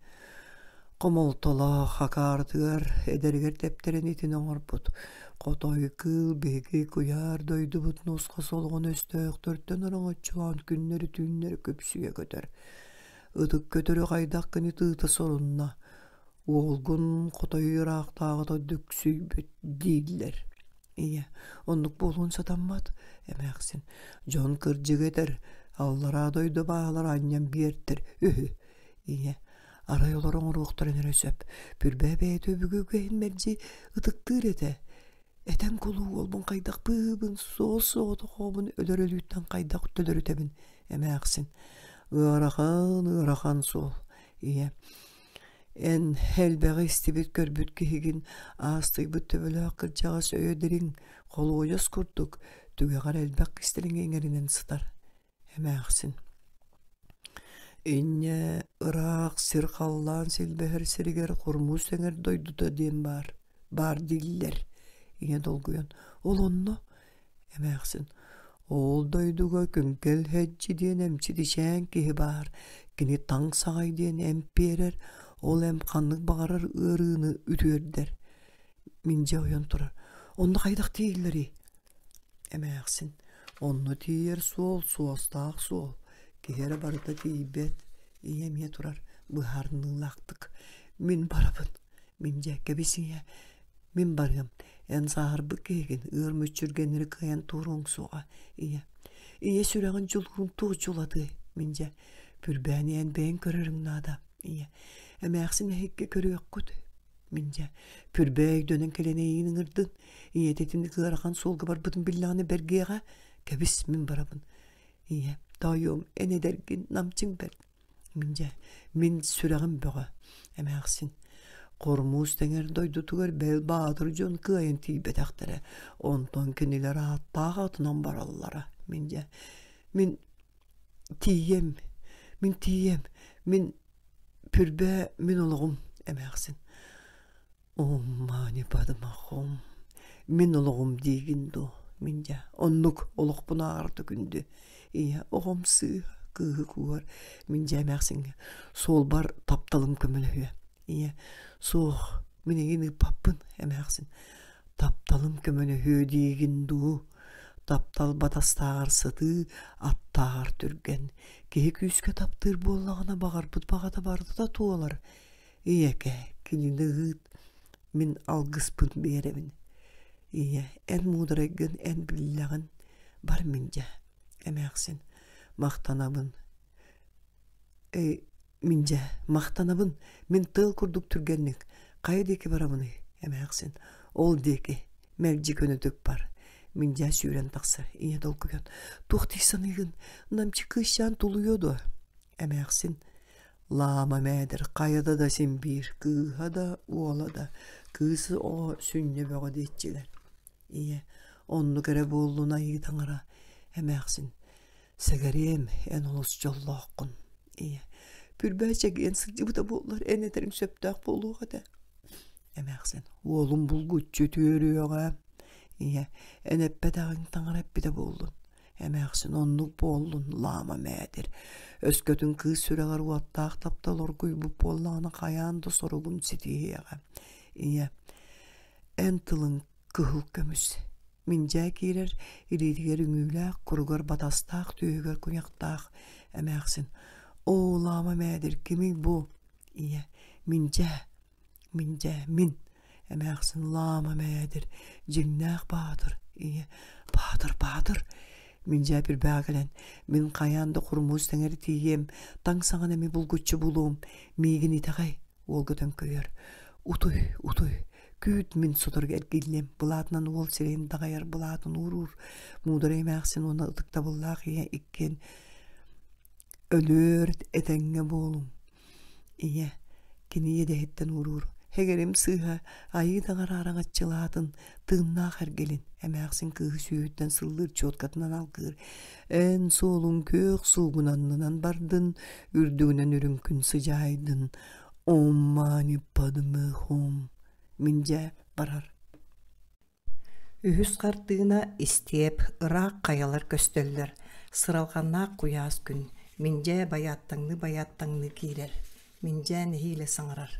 Хомолтолоох акаарытыгар эдэригэр тэптэрэн итини оҥорбут. Хотой кыыл биһиги куйаар дойдубут нусхас олоҕун өстөөхтөртөн ороҥоччулаан күннэри-түүннэри күпсүйэ көтөр. Ытык көтөрү хайдах гына тыыта сорунна. Уолгун хотой ыраахтааҕыта дүксүйбүт дииллэр. Ийэ, оннук буолуон сатаммат, эмээхсин. Дьон кырдьыгы этэр, аллараа дойду баалар анньан биэртэр үһү. Ийэ, арай олор оҥоруохтарын эрэ сөп. Пүрбээ бэйэтэ өбүгэ үгэһин мэлдьи ытыктыыр этэ. Этэн кулуу уолбун хайдах быыһыыбын, суос-соҕотохообун өлөр өлүүттэн хайдах төлөрүтэбин эмээхсин. Ыарахан, ыарахан суол. Ийэ, эн элбэҕи истибит көрбүт киһигин аастыйбыт төбөлөөх кырдьаҕас өйө дириҥ, холуойас курдук, түгэҕэр элбэх кистэлэҥи иҥэринэн сытар. Эмээхсин Инньэ ыраах сир-халлаан силбэһэр сиригэр хормуз эҥэр дойдута диэн баар, баар дииллэр ийэ долгуйан ол онно эмээхсин ол дойдуга Күҥкэл Һэддьи диэн эмчит ичээн киһи баар, кини таҥ саҕай диэн эмп биэрэр, ол эмп ханнык баҕарар ыарыыны үтүөрдэр Мин дьэ ойон турар онно хайдах тиийиллэрий Эмээхсин онно тиийэр суол суостаах суол, киһи эрэ барыта тиийбэт, ийэ эмиэ турар. Быһаарыныылаахтык мин барабын. Мин дьэ кэбис ийэ, мин барыам. Эн сааһырбыт киһигин, ыар мүччүргэннэри кыайан туоруоҥ суоҕа, ийэ. Ийэ сүрэҕин дьулуурун туох дьулатыай? Мин дьэ, Пүрбээни эн бэйэҥ көрөрүҥ наада, ийэ. Эмээхсин эһикки көрүөххүт. Мин дьэ, Пүрбээ өйдөнөн кэлэн эйигин ыҥырдын. Ийэтэ итинник ыарахан суолга барбытын биллэҕинэ бэргиэҕэ. Кэбис, мин барабын. Ийэ, тоойуом, эн эдэргин, намчыҥ бэрт. Мин дьэ, мин сүрэҕим бөҕө, эмээхсин. Хормуус тэҥэр дойдутугар бэл баатыр дьон кыайан тиийбэтэхтэрэ, онтон кинилэр ааттаах атынан бараллара. Мин дьэ, мин тиийэм, мин тиийэм, мин пүрбээ мин олоҕум эмээхсин. Умма не подмахом. Мин олоҕум диигин дуо? Мин дьэ, оннук олохпун ааҕарда күндү. Ийэ, оҕом сыыһа, кыыһы кууһар. Мин дьэ эмээхсиҥҥэ суолбар тапталым көмөлөһүө. Ийэ, суох, мин эйигин ыыппаппын, эмээхсин. Тапталым көмөлөһүө диигин дуу? Таптал батастааҕар сытыы, аттааҕар түргэн. Киһи күүскэ таптыыр буоллаҕына баҕарбыт баҕата барыта туолар. Ийэкэ, кинини ыыт, мин алгыспын биэрэбин. Ийэ, эн муударайгын эн биллэҕин, бар мин дьэ, эмээхсин, махтанабын. Эй, мин дьэ, махтанабын, мин тыал курдук түргэнник, хайа диэки барабыный, эмээхсин, ол диэки, мэлдьи көнөтүк бар. Мин дьэ сүүрэн тахсар, ийэ долгуйан, туох дии саныыгын, намчы кыысчаан тулуйуо дуо? Эмээхсин, Лаама мээдэр хайата да син биир, кыыһа да, уола да, кыыс оҕо сүнньэ бөҕө диэччилэр. Ийэ, оннук эрэ буоллун айыы таҥара, эмээхсин, сэгэриэм, эн олус дьоллооххун. Ийэ, Пүрбээ чэгиэн сылдьыбыта буоллар, эн этэриҥ сөптөөх буолуох этэ. Эмээхсин, уолум булгуччу үтүөрүөҕэ. Ийэ, эн эппэтэҕиҥ таҥара эппитэ буоллун. Эмээхсин оннук буоллун, лаама мээтир. Өскөтүн кыыс сүрэҕэр уоттаах таптал оргуйбут буоллаҕына хайаан да соругун ситиһиэҕэ. Ийэ, эн тылыҥ кыһыл көмүс. Миндьээ киирэр, илиитигэр үҥүүлээх, куругар батастаах, түөһүгэр куйахтаах эмээхсин. Оо, лаама мээдир, кимий бу? Ийэ, Миндьээ, Мин дьэ, мин, эмээхсин лаама мээдир, дьиҥнээх баатыр, ийэ, баатыр, баатыр. Мин дьэ пүрбээҕэ кэлэн, мин хайаан да хурмуус тэҥэр тиийиэм, таҥ саҕана эми булгуччу булуом, миигин итэҕэй, уолга төҥкөйөр. Утуй, утуй, күүт мин сотору эргиллиэм, былаатынан уол сирэйин даҕайар былаатын ууруур, муударай эмээхсин уонна ытыктабыллаах ийэ иккиэн өлөөр этэҥҥэ буолуҥ Ийэ, кини иэдэһиттэн ууруур, һэгэрим сыыһа, айыы таҥара араҥаччылаатын, тыыннаах эргилин, эмээхсин кыыһы сүүһүттэн сыллыыр чуоткатынан алгыыр. Эн суолуҥ күөх суугун аннынан бардын, үрдүгүнэн үрүҥ күн сыдьаайдын. Оммани падмыхум. Мин дьэ барар. Үһүс хартыына истиэп, ыраах хайалар көстөллөр, сыралҕаннаах куйаас күн, Миндьээ байааттаҥныы-байааттаҥныы киирэр, Миндьээ нэһиилэ саҥарар: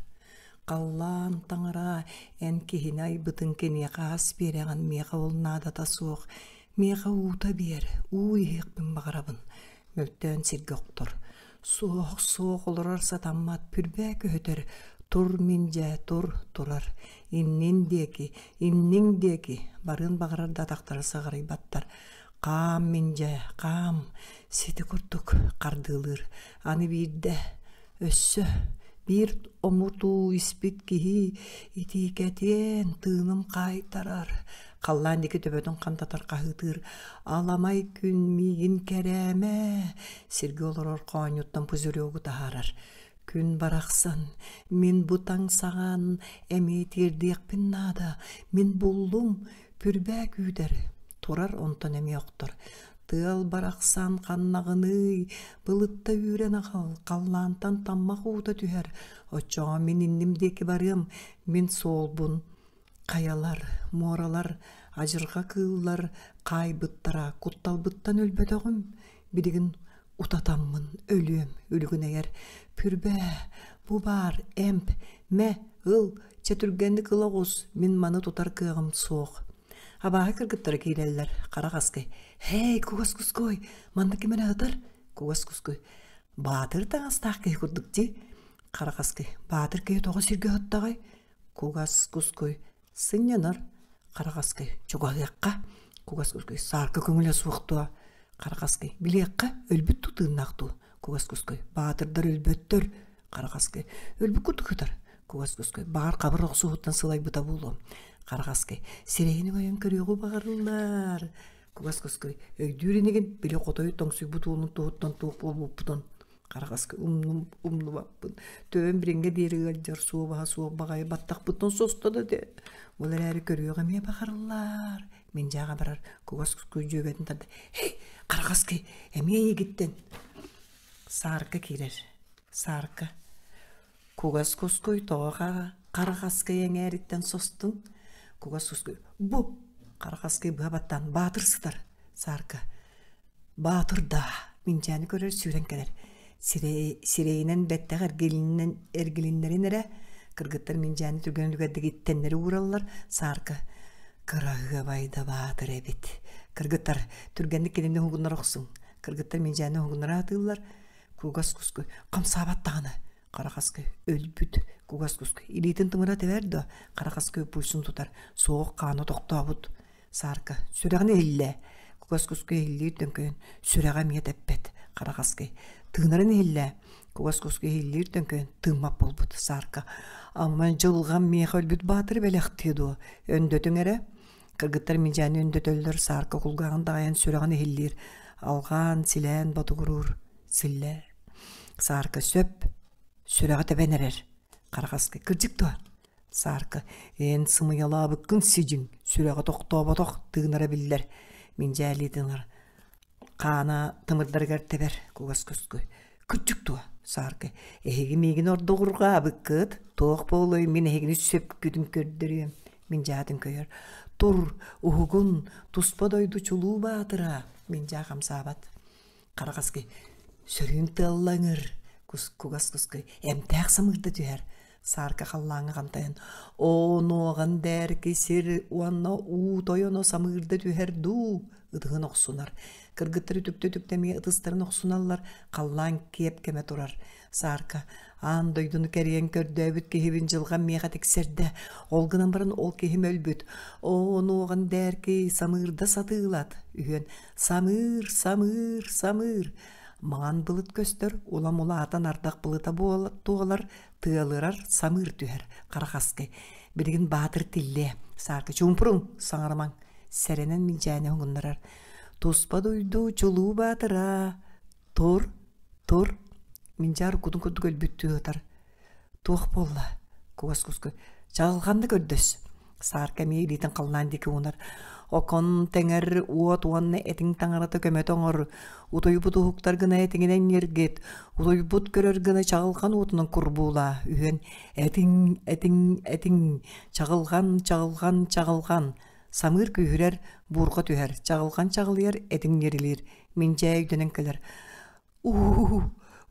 «Халлаан таҥара, эн киһини айбытыҥ киниэхэ ас биэрэҕин, миэхэ ол наадата суох, миэхэ уута биэр, уу иһиэхпин баҕарабын» мөлтөөн сиргэ охтор. Суох, суох олорор сатаммат, пүрбээ көһүтэр, тур мин дьэ, тур, турар. Иннин диэки, инниҥ диэки, барыан баҕарар да атахтара сыҕарыйбаттар. Хаам мин дьэ, хаам, сити курдук хардыылыыр. Аны биирдэ, өссө биир омутуу испит киһи итиикэтиэн тыыным хаайтарар. Халлаан диэки төбөтүн хантатар хаһыытыыр «Аламай күн миигин кэрээмэ!» сиргэ олорор хоонньуттан пузырегу таһаарар. «Күн барахсан, мин бу таҥ саҕан эмиэ тиэрдиэхпин наада, мин буллум, пүрбээ күүтэр» турар онтон эмиэ охтор. Тыал барахсан ханнаҕыный, былытта үүрэн аҕал, халлаантан таммах уута түһэр, оччоҕо мин инним диэки барыам, мин суолбун Хайалар, муоралар, адьырҕа кыыллар хаайбыттара, кутталбыттан өлбөтөҕүм, билигин утатаммын өлүөм үлүгүнэйэр. Пүрбээ, бу баар эмп, мэ, ыл, чэ түргэнник ыла оҕус, мин маны тутар кыаҕым суох. Абааһы кыргыттара киирэллэр, хара хаскый. «Һэй, кугас кускуой, манна ким эрэ сытар?» Кугас кускуй. «Баатыр таҥастаах киһи курдук дии. Харахаскый баатыр киһи тоҕо сиргэ ыһыттаҕай? Кугас кускуй сынньанар. Харахаскый чугаһыахха. Кугас кускуй саарка көҥүлэ суох дуо? Харахаскый билиэххэ өлбүт дуу тыыннаах дуу? Кугас кускуй баатырдар өлбөттөр. Харахаскый өлбүт курдук ытар. Кугас кускуй баҕар хабыр охсуһуттан сылайбыта буолуо. Харахаскый сирэйин өҥөйөн көрүөҕү баҕарыллар. Кугас кускуй өйдүүр инигин били хотойу тоҥсуйбут уолун туһуттан туох буолбуппутун Харахаска умнум умнубаппын. Төбөм билиҥҥэ диэри ыалдьар суобаһа суох баҕайы баттахпыттан состо да этэ. Ол эрээри көрүөх эмиэ баҕарыллар. Мин дьааҕа барар кугас кускуй дьүөгэтин тарда «Эй, Харахаскый, эмиэ эйигиттэн!» Саарка киирэр. Саарка «Кугас кускуй тоҕо Харахаскый эҥээриттэн состуҥ?» Кугас кускуй «Бу!» Харахаскый быһа баттаан «Баатыр сытар!» Саарка Баатыр даа, Минчээни көрөр сүүрэн кэлэр. Сирэйинэн бэттэх эргилиннэн эргилиннэрин эрэ, кыргыттар Минчээни түргэн үлүгэрдик иттэннэри уураллар, Саарка кыраһыабай да баатыр эбит. Кыргыттар түргэнник кинини уһугуннара охсуҥ. Кыргыттар Минчээни уһугуннара сатыыллар. Кугас куску хамсаабат даҕаны. Харахаскы өлбүт. Кугас куску илиитин тымыра тэбэр дуо? Харахаскы пульсун тутар. Суох хаана тохтообут. Саарка сүрэҕин иһиллээ Кугас кускуй иһиллиир төҥкөйөн сүрэҕэ эмиэ тэппэт Харахаскый тыынарын иһиллээ Кугас кускуй иһиллиир төҥкөйөн тыыммат буолбут Саарка ама дьылҕам миэхэ өлбүт баатыры бэлэхтиэ дуо өндөтүҥ эрэ Кыргыттар мидьээни өндөтөллөр Саарка кулгааҕын даҕайан сүрэҕин иһиллиир алҕаан силээн ботугуруур силлээ Саарка сөп сүрэҕэ тэбэн эрэр Харахаскый кырдьык дуо Саарка эн сымыйалаабыккын сидьиҥ, сүрэҕэ тохтооботох тыынара биллэр, Миндьээлии тыынар, хаана тымырдарыгар тэбэр кугас көскү. Кырдьык дуо, Саарка, эһиги миигин ордугурҕаабыккыт, туох буолуой мин эһигини сөпкүтүн көрдөрүөм. Миндьаатын көйөр. Тур, уһугун, туспа дойду чулуу баатыра, Миндьаа хамсаабат. Харахаскый сөрүүн тыаллаҥыр, кугас кускуй эмтээх самыырда түһэр. Саарка халлааҥҥа хантайан «Оо, нуоҕан дээрки сир уонна уу тойоно самыырда түһэр дуу?» ытыһын охсунар. Кыргыттар үтүктэ-үтүктэ эмиэ ытыстарын охсуналлар, халлаан киэп кэмэ турар. Саарка аан дойдуну кэрийэн көрдөөбүт киһибин дьылҕам миэхэ тиксэрдэ. Ол гынан баран ол киһим өлбүт. Оо, нуоҕан дээрки самыырда сатыылат. Үһүөн самыыр, самыыр, самыыр. Маҥан былыт көстөр, улам улаатан ардах былыта туолар, тыалырар, самыыр түһэр. Харахаскай. Билигин баатыр тиллиэ. Саарка чуумпуруҥ, саҥарымаҥ. Сэрэнэн минчээни уһугуннарар. Туспа дойду чулуу баатыра. Тур, тур. Миндьаар кутун курдук өлбүттүү ытар. Туох буолла? Кугас куску. Чаҕылҕанна көрдөс. Саарка эмиэ илиитин халлаан диэки уунар. Окон тэҥэр уот уонна этиҥ таҥарата көмөтө оҥор. Утуйбут уһуктар гына этиҥинэн ньиргит. Утуйбут көрөр гына чаҕылҕан уотунан курбуулаа. Үһүөн этиҥ, этиҥ, этиҥ. Чаҕылҕан, чаҕылҕан, чаҕылҕан. Самыыр күүһүрэр, буурҕа түһэр, чаҕылҕан чаҕылыйар, этиҥ ньирилиир. Миндьээ өйдөнөн кэлэр. Уу,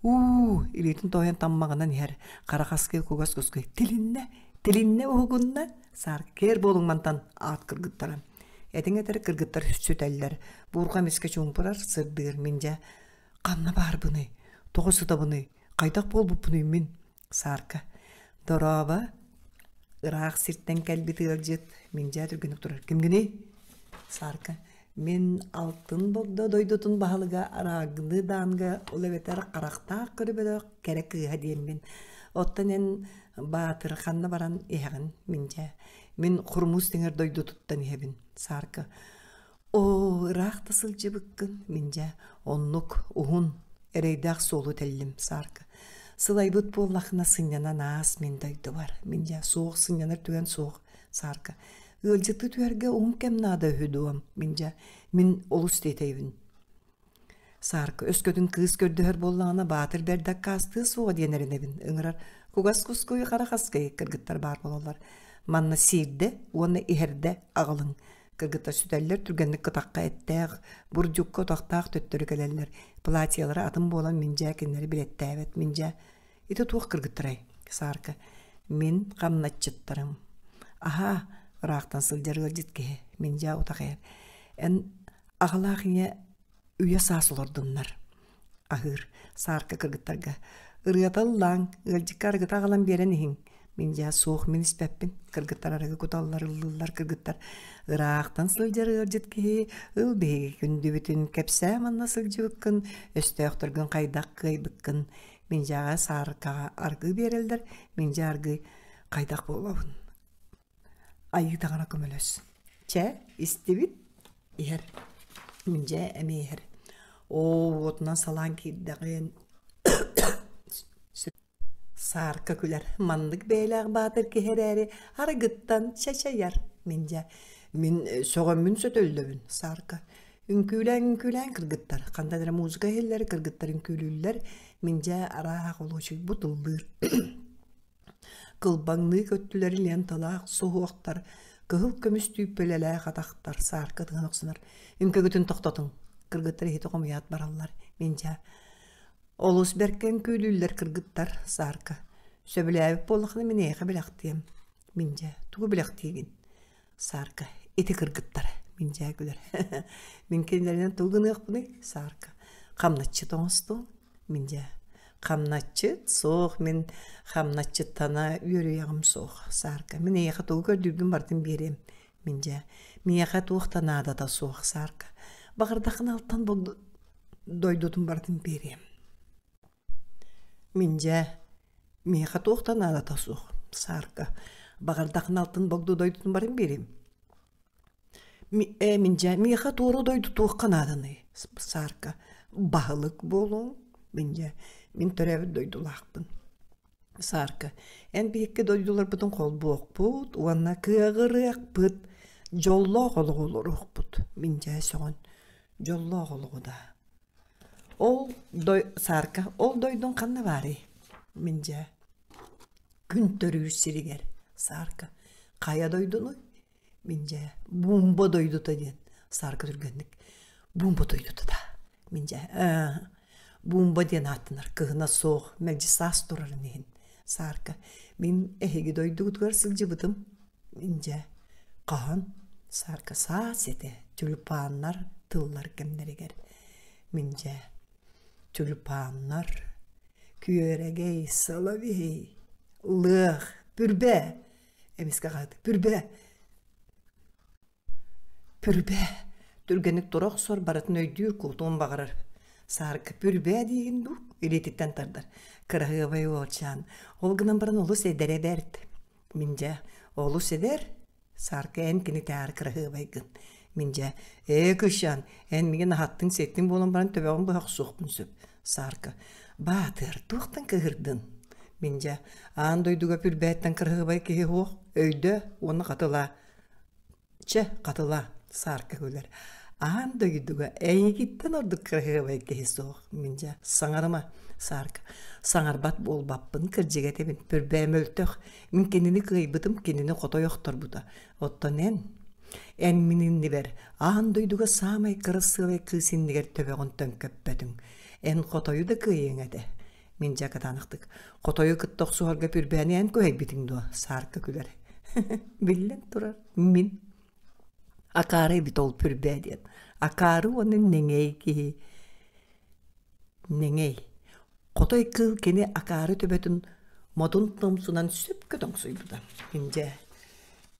уу, илиитин тоһуйан таммаҕынан иһэр, харахаскый кугас кускуй тилиннэ, тилиннэ уһугунна, сааркээр буолуҥ мантан аат кыргыттара. Этиҥ этэр кыргыттар сүтэллэр, буурҕа эмискэ чуумпурар, сырдыыр миндьэ. Ханна баарбыный? Тоҕо сытабыный? Хайдах буолбуппунуй мин? Саарка Дорообо, ыраах сиртэн кэлбит ыалдьыт Миндьээ түргэнник турар. Кимгиний? Саарка Мин Алтын Богдо дойдутун баһылыга Араагны Даанга ол эбэтэр харахтаах көрбөтөх кэрэ кыыһа диэммин. Оттон эн Баатыр ханна баран иһэҕин Миндьээ? Мин Хурмуус тиҥэр дойдутуттан иһэбин. Саарка Оо, ыраах да сылдьыбыккын, мин дьэ, оннук уһун, эрэйдээх суолу тэллим, Саарка. Сылайбыт буоллаххына сынньанан аас мин дойдубар. Мин дьэ, суох сынньанар түгэн суох, Саарка. Ыалдьыттыы түһэргэ уһун кэм наада үһү дуо, мин дьэ, мин олус тиэтэйбин. Саарка өскөтүн кыыс көрдөһөр буоллаҕына баатыр бэрдэ аккаастыа суоҕа диэн эрэнэбин ыҥырар кугас кускуй хара хаскай кыргыттар баар буолаллар манна сиирдэ уонна иһэрдэ аҕалыҥ кыргыттар сүтэллэр түргэнник кытахха эттээх бурдьукка утахтаах төттөрү кэлэллэр платьелара атын буолан миндьээ кинилэри билэттээбэт миндьээ ити туох кыргыттарай Саарка мин хамначчыттарым аһаа ыраахтан сылдьар ыалдьыт киһи миндьээ утах иһэр эн аҕалаах ийэ үйэ саас олордуннар аһыыр саарка кыргыттарга. Ырыата ыллааҥ, ыалдьыкка арыгыта аҕалан биэрэн иһиҥ. Мин дьэ суох мин испэппин. Кыргыттар арыгы куталлар, ыллыыллар кыргыттар. Ыраахтан сылдьар ыалдьыт киһи ыл биһиги күндүбүтүн, кэпсээ манна сылдьыбыккын, өстөөхтөргүн хайдах кыайбыккын. Мин дьэҕэ сааркаҕа аргыы биэрэллэр, мин дьэ аргыы хайдах буолабын. Айыы таҥара көмөлөс. Чэ, истибит, иһэр. Мин дьэ эмиэ иһэр. Оо, уотунан салаан киирдэҕин. Саарка күлэр. Маннык бэйэлээх баатыр киһи эрээри арыгыттан чачайар. Мин дьэ, мин сөҕөммүн сөтөллөбүн, Саарка. Үҥкүүлээн-үҥкүүлээн кыргыттар. Хантан эрэ музыка иһиллэр, кыргыттар үҥкүүлүүллэр. Мин дьэ арааһа холуочуйбут ыллыыр. Кылбаҥныы көттүлэр ленталаах суһуохтар, кыһыл көмүс түүппэлэлээх атахтар саарка ытыһын охсунар. Үҥкүгүтүн тохтотуҥ. Кыргыттар иһити хомуйаат бараллар. Мин дьэ олус бэркэ үҥкүүлүүллэр кыргыттар, саарка. Сөбүлээбит буоллаххына мин эйиэхэ бэлэхтиэм. Мин дьэ тугу бэлэхтиигин? Саарка ити кыргыттар. Мин дьэ күлэр. Мин кинилэринэн тугу гыныахпыный? Саарка хамначчыт оҥостуоҥ. Мин дьэ хамначчыт суох, мин хамначчыттана үөрүйэҕим суох. Саарка мин эйиэхэ тугу көрдүүргүн барытын биэриэм. Мин дьэ миэхэ туох да наадата суох, Саарка. Баҕардаххына алтан дойдутун барытын биэриэм. Мин дьэ миэхэ туох да наадата суох, Саарка. Баҕардаххына алтын богду дойдутун баран биэриэм. Ээ, мин дьэ миэхэ туора дойду туохха нааданый? Саарка. Баһылык буолуоҥ. Мин дьэ мин төрөөбүт дойдулаахпын. Саарка. Эн биһикки дойдуларбытын холбуохпут уонна кыаҕырыахпыт, дьоллоох олоҕу олоруохпут. Мин дьэ сөҕөн, дьоллоох олоҕу даа. Ол дой Саарка, ол дойдуҥ ханна баарый? Мин дьэ күн төрүүр сиригэр Саарка. Хайа дойдунуй? Мин дьэ Буумба дойдута диэн Саарка түргэнник Буумба дойдута да мин дьэ Буумба диэн ааттанар кыһына суох мэлдьи саас турарын иһин Саарка мин эһиги дойдугутугар сылдьыбытым мин дьэ хаһан Саарка саас этэ тюльпаннар тыллар кэмнэригэр мин дьэ тюльпаннар күөрэгэй соловей лыах бүрбэ Эмискэ хаһыат «Пүрбэ! Пүрбэ!» Түргэнник тура охсор, барытын өйдүүр, куотуон баҕарар. Саарка «Пүрбэ» диигин дуу? Илиититтэн тардар. Кыраһыабай уолчаан. Ол гынан баран олус эдэрэ бэрт. Мин дьэ, олус эдэр. Саарка эн кинитээҕэр кыраһыабайгын. Мин дьэ, ээ кыысчаан, эн миигин аһаттыҥ-сиэттиҥ буолан баран төбөҕүн быһа охсуохпун сөп. Саарка, баатыр, туохтан кыыһырдын? Мин дьэ, аан дойдуга пүрбээттэн кыраһыабай киһи суох, өйдөө уонна хатылаа. Чэ, хатылаа, Саарка күлэр. Аан дойдуга эйигиттэн ордук кыраһыабай киһи суох. Мин дьэ, саҥарыма, Саарка. Саҥарбат буолбаппын, кырдьыга этэбин, пүрбээ мөлтөх. Мин кинини кыайбытым, кинини хотой охторбута. Оттон эн, эн мин иннибэр, аан дойдуга саамай кырасыабай кыыс иннигэр төбөҕүн төҥкөппөтүҥ. Эн хотойу да кыайыаҥ этэ. Мин дьэ кытаанахтык хотойу кытта охсуһарга пүрбээни эн күһэйбитиҥ дуо? Саарка күлэр. Биллэн турар, мин. Акаары эбит ол пүрбээ диэн. Акаары уонна нэҥэй киһи. Нэҥэй. Хотой кыыл кини акаары төбөтүн модун тумсунан сөпкө тоҥсуйбута. Дьэ,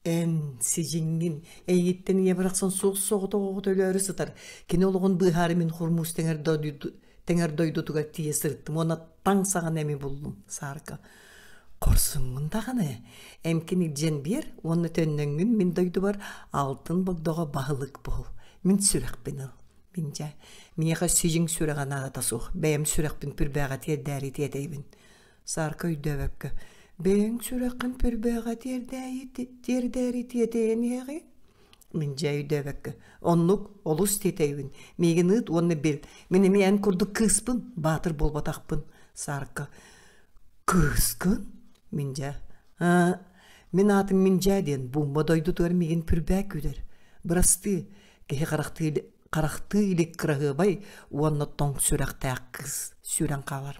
эн сидьиҥҥин эйигиттэн ийэ барахсан суох соҕотох оҕото өлөөрү сытар. Кини олоҕун быыһаары мин хормуус тэҥэр тэҥэр дойдутугар тиийэ сырыттым уонна таҥ саҕана эми буллум, Саарка. Хорсуҥҥун даҕаны, эмкин илдьэн биэр уонна төннөҥҥүн мин дойдубар алтын богдоҕо баһылык буол. Мин сүрэхпин ыл. Мин дьэ, миэхэ сидьиҥ сүрэҕэ наадата суох, бэйэм сүрэхпин пүрбээҕэ тиэрдээри тиэтэйбин. Саарка өйдөөбөккө, бэйэҥ сүрэххин пүрбээҕэ тиэрдээйи тиэрдээри тиэтэйэн иһэҕин? Мин дьэ өйдөөбөккө, оннук олус тиэтэйбин, миигин ыыт уонна бил, мин эмиэ эн курдук кыыспын, баатыр буолбатахпын. Саарка, кыыскын? Мин дьэ, аа, мин аатым Миндьээ диэн Буумба дойдутугар миигин пүрбээ күүтэр. Бырастыы, киһи харахтыы, харахтыы илик кыраһыабай уонна тоҥ сүрэхтээх кыыс сүүрэн хаалар.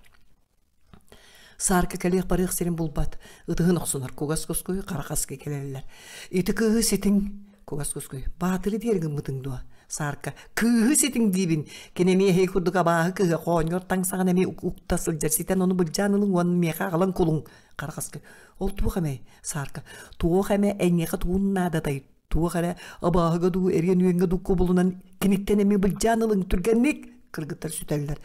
Саарка кэлиэх-барыах сирин булбат, ытыһын охсунар кугас кускуй, хара хаскы кэлэллэр. Ити кыыһы ситиҥ, кугас кускуй, баатыры диэри гыммытыҥ дуо? Саарка кыыһы ситиҥ диибин. Кини эмиэ эһиги курдук абааһы кыыһа хоонньор таҥсаҕын эмиэ укта сылдьар ситэн ону былдьаан ылыҥ уонна миэхэ аҕалан кулуҥ. Харахаскы ол туох эмэй? Саарка туох эмэ эйиэхэ тугун наадатай? Туох эрэ абааһыга дуу, эриэн үөҥҥэ дуу кубулунан киниттэн эмиэ былдьаан ылыҥ түргэнник! Кыргыттар сүтэллэр.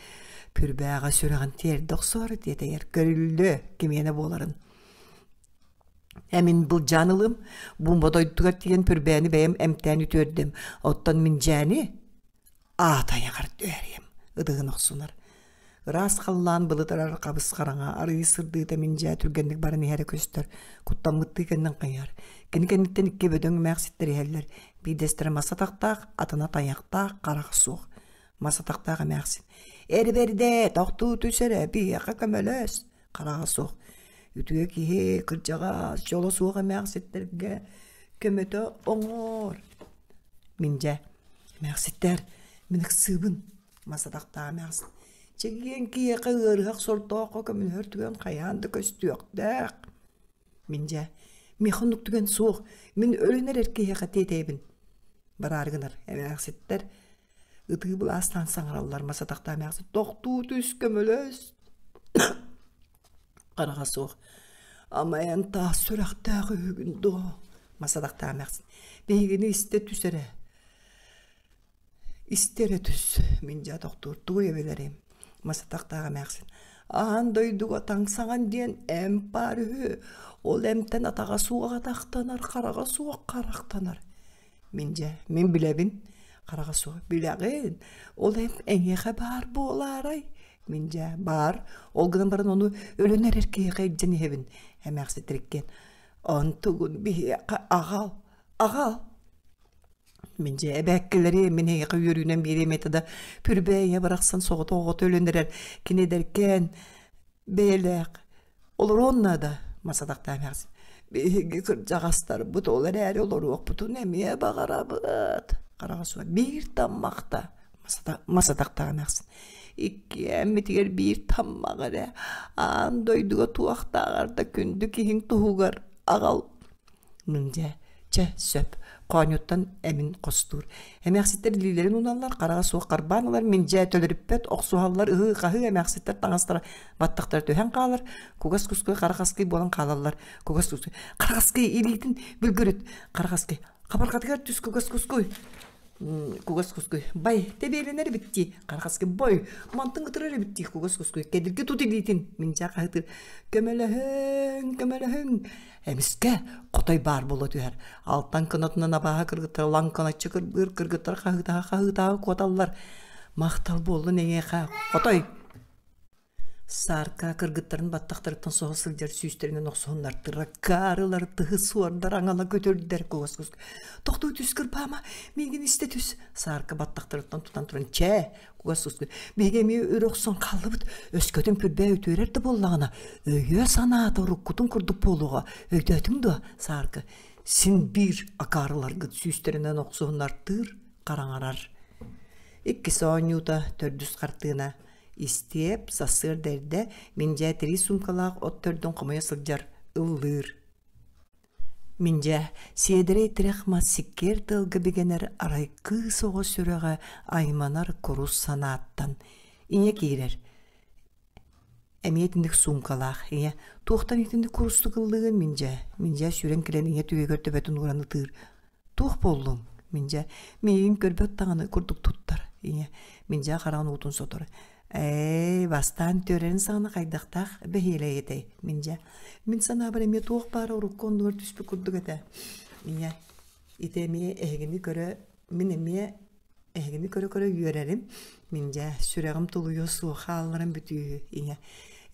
Пүрбээҕэ сүрэҕин тиэрдэ охсоору тиэтэйэр. Көрүллүө кимиэнэ буоларын. Эмин былдьаан ылым, буумба дойдутугар тиийэн пүрбээни бэйэм эмтээн үтүөрдүм. Оттон миндьээни аат айаҕар түһэриэм, ытыгын охсунар. Ыраас халлаан былытырар хабыс-хараҥа, арыый сырдыыта миндьээ түргэнник баран иһэрэ көстөр, куттаммыттыы кэннин хайыһар. Кини кэнниттэн икки бөдөҥ эмээхситтэр иһэллэр. Биирдэстэрэ мас атахтаах, атына тайахтаах, харах суох. Мас атахтаах эмээхсин: «Эр бэрдэ, тохтуу түс эрэ, биһиэхэ көмөлөс!» Хараҕа суох. Үтүө киһи, кырдьаҕас, дьоло суох эмээхситтэргэ көмөтө оҥор. Мин дьэ, эмээхситтэр, мин ыксыыбын, мас атахтаах эмээхсин. Чэгиэн киһиэхэ ыарыһах сордооххо көмөлөһөр түгэн хайаан да көстүөхтээх. Мин дьэ, миэхэ оннук түгэн суох, мин өлөн эрэр киһиэхэ тиэтэйэбин. Бараары гынар эмээхситтэр ытыы былаастаан саҥараллар мас атахтаах эмээхсин тохтуу түс көмөлөс хараҕа суох амайан таас сүрэхтээх үһүгүн дуо мас атахтаах эмээхсин биһигини истэ түс эрэ истэ эрэ түс мин дьэ тохтуур тугу эбэлэрим мас атахтаах эмээхсин аан дойдуга таҥсаҕан диэн эмп баар үһү ол эмтэн атаҕа суох атахтанар хараҕа суох харахтанар Мин дьэ, мин билэбин, хараҕа суох билэҕин, ол эмп эйиэхэ баар буолаарай? Мин дьэ, баар, ол гынан баран ону өлөн эрэр киһиэхэ илдьэн иһэбин, эмээхситириккин. Онтугун биһиэхэ аҕал, аҕал. Мин дьэ эбээккилэри мин эйиэхэ үөрүүнэн биэриэм этэ да, Пүрбээ ийэ барахсан соҕотох оҕото өлөн эрэр, кини эдэркээн, бэйэлээх, Олоруон наада, мас атахтаах эмээхсин. Биһиги кырдьаҕастарбыт ол эрээри олоруохпутун эмиэ баҕарабыт. Хараҕа суох биир таммахта мас атахтаах эмээхсин. Иккиэммитигэр биир таммах эрэ аан дойдуга туохтааҕар да күндү киһиҥ туһугар аҕал Мындьа, чэ, сөп, хоонньуттан эмин хостуур. Эмээхситтэр илиилэрин ууналлар, хараҕа суох харбаан ылар, миндьээ төлөрүппэт, охсуһаллар, ыһыы-хаһыы эмээхситтэр таҥастара баттахтара түһэн хаалар, кугас кускуй харахаскый буолан хаалаллар. Кугас кускуй, харахаскый илиитин бүлгүрүт, харахаскый, хабарҕатыгар түс кугас кускуй. Кугас кускуй бай тэбиэлэнэр эбит дии харахаскы бой мантан ытырар эбит дии кугас кускуй кэдирги тут илиитин минчаа хаһытыр көмөлөһүҥ көмөлөһүҥ эмискэ хотой баар буола түһэр алтан кынатынан абааһы кыргыттар лаҥкыначчы кырбыыр кыргыттар хаһыытаһа хаһыытаһа куоталлар махтал буоллун эйиэхэ хотой Саарка кыргыттарын баттахтарыттан соһо сылдьар сүүстэринэн охсуһуннартыра, каарылар, тыһы суордар, аҥала көтөрдөр куос-кус. Тохтуу түс кырбаама, миигин истэ түс. Саарка баттахтарыттан тутан туран, чээ, куос-кус. Биһиги эмиэ өрө охсон хааллыбыт. Өскөтүн күрбээ үтүөрэр да буоллаҕына, өйө-санаата уруккутун курдук буолуоҕа. Өйдөөтүҥ дуо, Саарка? Син биир акаарыларгыт сүүстэринэн охсуһуннартыыр, хараҥарар. Иккис оонньуута, төрдүс хартыына. Истиэп, сарсыарда эрдэ Миндьээ тирии суумкалаах от төрдүн хомуйа сылдьар, ыллыыр. Миндьээ сиэдэрэй тирэх мас сиккиэр тыалга бигэнэр арай кыыс оҕо сүрэҕэ айманар курус санааттан ийэ киирэр. Эмиэ итинник суумкалаах ийэ туохтан итинник курустук ыллыгын Миндьээ? Миндьээ сүүрэн кэлэн ийэ түөһүгэр төбөтүн ууран ытыыр. Туох буоллуҥ? Миндьэ миигин көрбөт даҕаны курдук туттар. Ийэ Миндьэ хараҕын уутун сотор. Ээ, бастаан түөрэрин саҕана хайдахтаах бэһиэлэй этэй? Миндьэ мин санаабар эмиэ туох баара урукку оннугар түспүт курдук этэ. Ийэ ити эмиэ эһигини көрө мин эмиэ Эһигини көрө-көрө үөрэрим, мин дьэ, сүрэҕим тулуйуо суох хаалларан бүтүүһү, ийэ.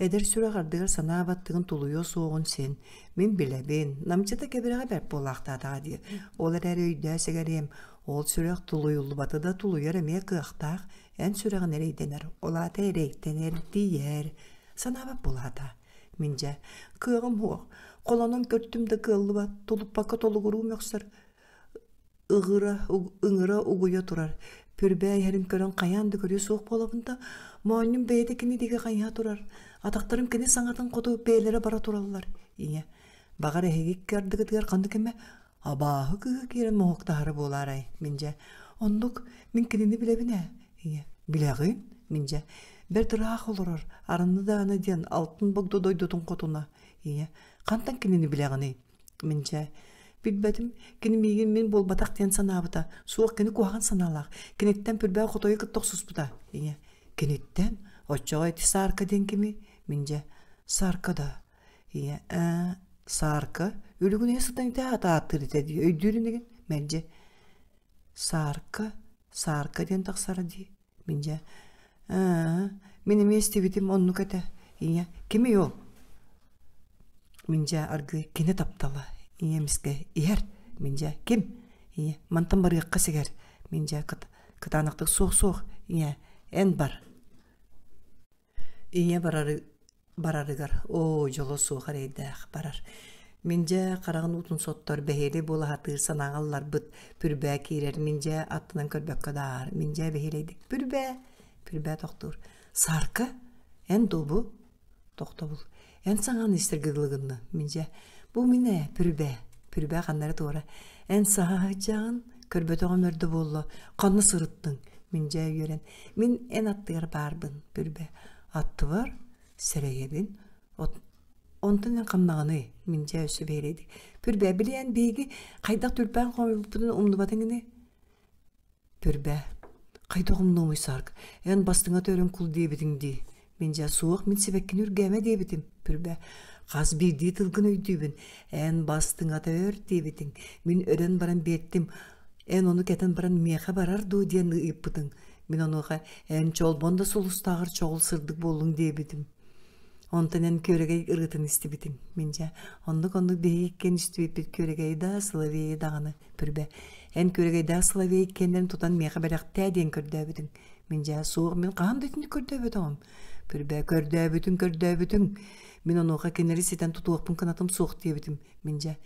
Эдэр сүрэх ардыгар санаа баттыгын тулуйуо суоҕун син. Мин билэбин, намчыта кэбирэҕэ бэрт буолаахтаатаҕа дии. Ол эрээри өйдөө сэгэриэм, ол сүрэх тулуйуллубаты да тулуйар эмиэ кыахтаах. Эн сүрэҕин эрэйдэнэр, ол аата эрэйтэнэр тиийэр. Санаабат буолаата. Мин дьэ, кыаҕым суох. Холонон көртүм да кыаллыбат, тулуппакка толугуруу мөхсөр. ыҕыра, ыҥыра угуйа турар. Пүрбээ иһэрин көрөн хайаан да көрүө суох буолабын да, моонньум бэйэтэ кини диэки хайыһа турар. Атахтарым кини саҥатын хоту бэйэлэрэ бара тураллар. Ийэ, баҕар эһиги икки ардыгытыгар ханнык эмэ абааһы кыыһа киирэн моһуоктаһара буолаарай? Мин дьэ, Оннук мин кинини билэбин ээ. Ийэ, билэҕин? Мин дьэ, бэрт ыраах олорор, арынны даҕаны диэн алтын богдо дойдутун хотуна. Ийэ, хантан кинини билэҕиний? Мин дьэ, билбэтим, кини миигин мин буолбатах диэн санаабыта. Суох, кини куһаҕан санаалаах. Киниттэн пүрбээ хотойу кытта охсуспута. Ийэ, киниттэн? Оччоҕо ити Саарка диэн кими? Мин дьэ, Саарка да. Ийэ, ээ, Саарка, үлүгүнэйэ сытан ити ааттыыр этэ дии, өйдүүр инигин? Мэлдьи, Саарка, Саарка диэн тахсара дии. Мин дьэ, ээ, мин эмиэ истибитим оннук этэ. Ийэ, кимий ол? Мин дьэ аргыый кини таптала. Ийэ эмискэ иһэр. Мин дьэ ким? Ийэ, мантан барыахха сигэр. Мин дьэ кытаанахтык суох-суох. Ийэ, эн бар. Ийэ барары барарыгар оо дьоло суох эрэйдээх барар. Мин дьэ хараҕын уутун соттор бэһиэлэй буола сатыыр санааҕа ылларбыт Пүрбээ киирэр мин дьэ аттынан көрбөккө да ааһар мин дьэ бэһиэлэйдик Пүрбээ Пүрбээ тохтуур Саарка эн дуу бу тохтобул эн саҥаны истэргэ дылы гынна мин дьэ бу мин ээ Пүрбээ Пүрбээ ханна эрэ туора эн саһаһыдьаҕын көрбөтөҕүм өрдө буолла ханна сырыттыҥ мин дьэ үөрэн мин эн аттыгар баарбын Пүрбээ аттыбар сэрэйэбин от онтон эн ханнаҕыный мин дьэ өссө бэйэлэйдик Пүрбээ били эн биһиги хайдах түрпээн хомуйбуппутун умнубатыҥ ини Пүрбээ хайдах умнуомуй Саарк эн бастыҥа төрүн кул диэбитиҥ дии мин дьэ суох мин сибэккини үргээмэ диэбитим Пүрбээ хас биирдии тылгын өйдүүбүн эн бастыҥата өр диэбитиҥ мин өрөн баран биэттим эн ону кэтэн баран миэхэ барар дуу диэн ыйыппытыҥ Мин онуоха эн чолбон да сулустааҕар чоҕул сырдык буоллуҥ диэбитим. Онтон эн күөрэгэй ырыатын истибитим. Мин дьэ, оннук-оннук биһиги иккиэн истибиппит күөрэгэйи да, соловейы даҕаны пүрбэ. Эн күөрэгэйдээх соловей иккиэннэрин тутан миэхэ бэлэхтээ диэн көрдөөбүтүҥ. Мин дьэ, суох, мин хаһан да итинник көрдөөбөтөҕүм. Пүрбэ, көрдөөбүтүҥ, көрдөөбүтүҥ. Мин онуоха кинилэри ситэн тутуохпун кынатым суох диэбитим. Мин дьэ,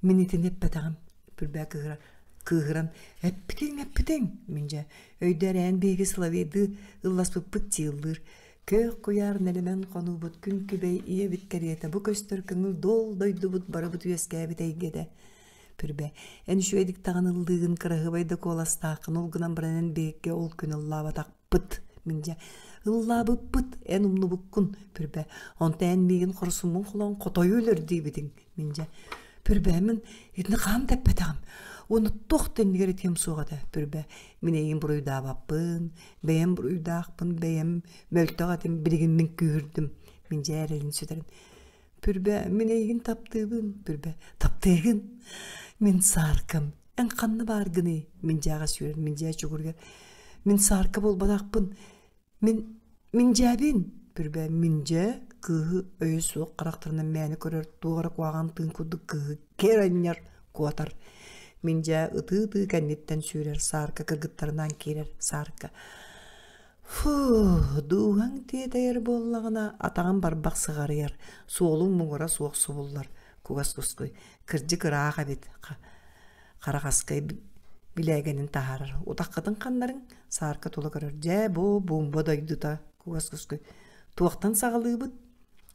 мин итини эппэтэҕим. Пүрбэ кыыһыра кыыһыран «Эппитиҥ, эппитиҥ!» Мин дьэ, өйдөөр эн биһиги соловейдыы ылласпыппыт дии ыллыыр. Күөх куйаар нэлэмэн хонуубут күн күбэй ийэбит кэриэтэ бу көстөр көҥүл дуол дойдубут барыбыт үөскээбит эйгэтэ. Пүрбэ, эн үчүгэйдик даҕаны ыллыыгын кыраһыабай да куоластааххын ол гынан баран эн биһикки ол күн ыллаабатах Пыт мин дьэ ыллаабыппыт эн умнубуккун Пүрбэ онто эн миигин хорсуммун холоон хотойу өлөр диэбитиҥ мин дьэ Пүрбээмин итини хаһан да эппэтэҕим уонна туох да иннигэр этиэм суох этэ Пүрбэ мин эйигин буруйдаабаппын бэйэм буруйдаахпын бэйэм мөлтөх этим билигин мин күүһүрдүм мин дьэ эрэлин сүтэрин Пүрбэ мин эйигин таптыыбын Пүрбэ таптыыгын мин сааркам Эн ханна бааргыный? Мин дьээҕэ сүүрэр, мин дьээ чугуруйар. Мин саарка буолбатахпын. Мин мин дьээбин. Пүрбэ мин дьээ кыыһы өйө суох харахтарынан мээнэ көрөр туох эрэ куһаҕан тыын курдук кыыһы киэр анньар, куотар. Мин дьээ ытыы-ытыы кэнниттэн сүүрэр, саарка кыргыттарынан киирэр, саарка. Фу, дууһаҥ тиэтэйэр буоллаҕына, атаҕын барбах сыҕарыйар, суолуҥ муҥура суох субуллар, кугас кускуй. Кырдьык ыраах эбит, Хара хаскай билээгэнин таһаарар. Утаххытын ханнарыҥ, саарка тула көрөр. Дьэ, бу буумба дойдута, кугас кускуй. Туохтан саҕалыыбыт?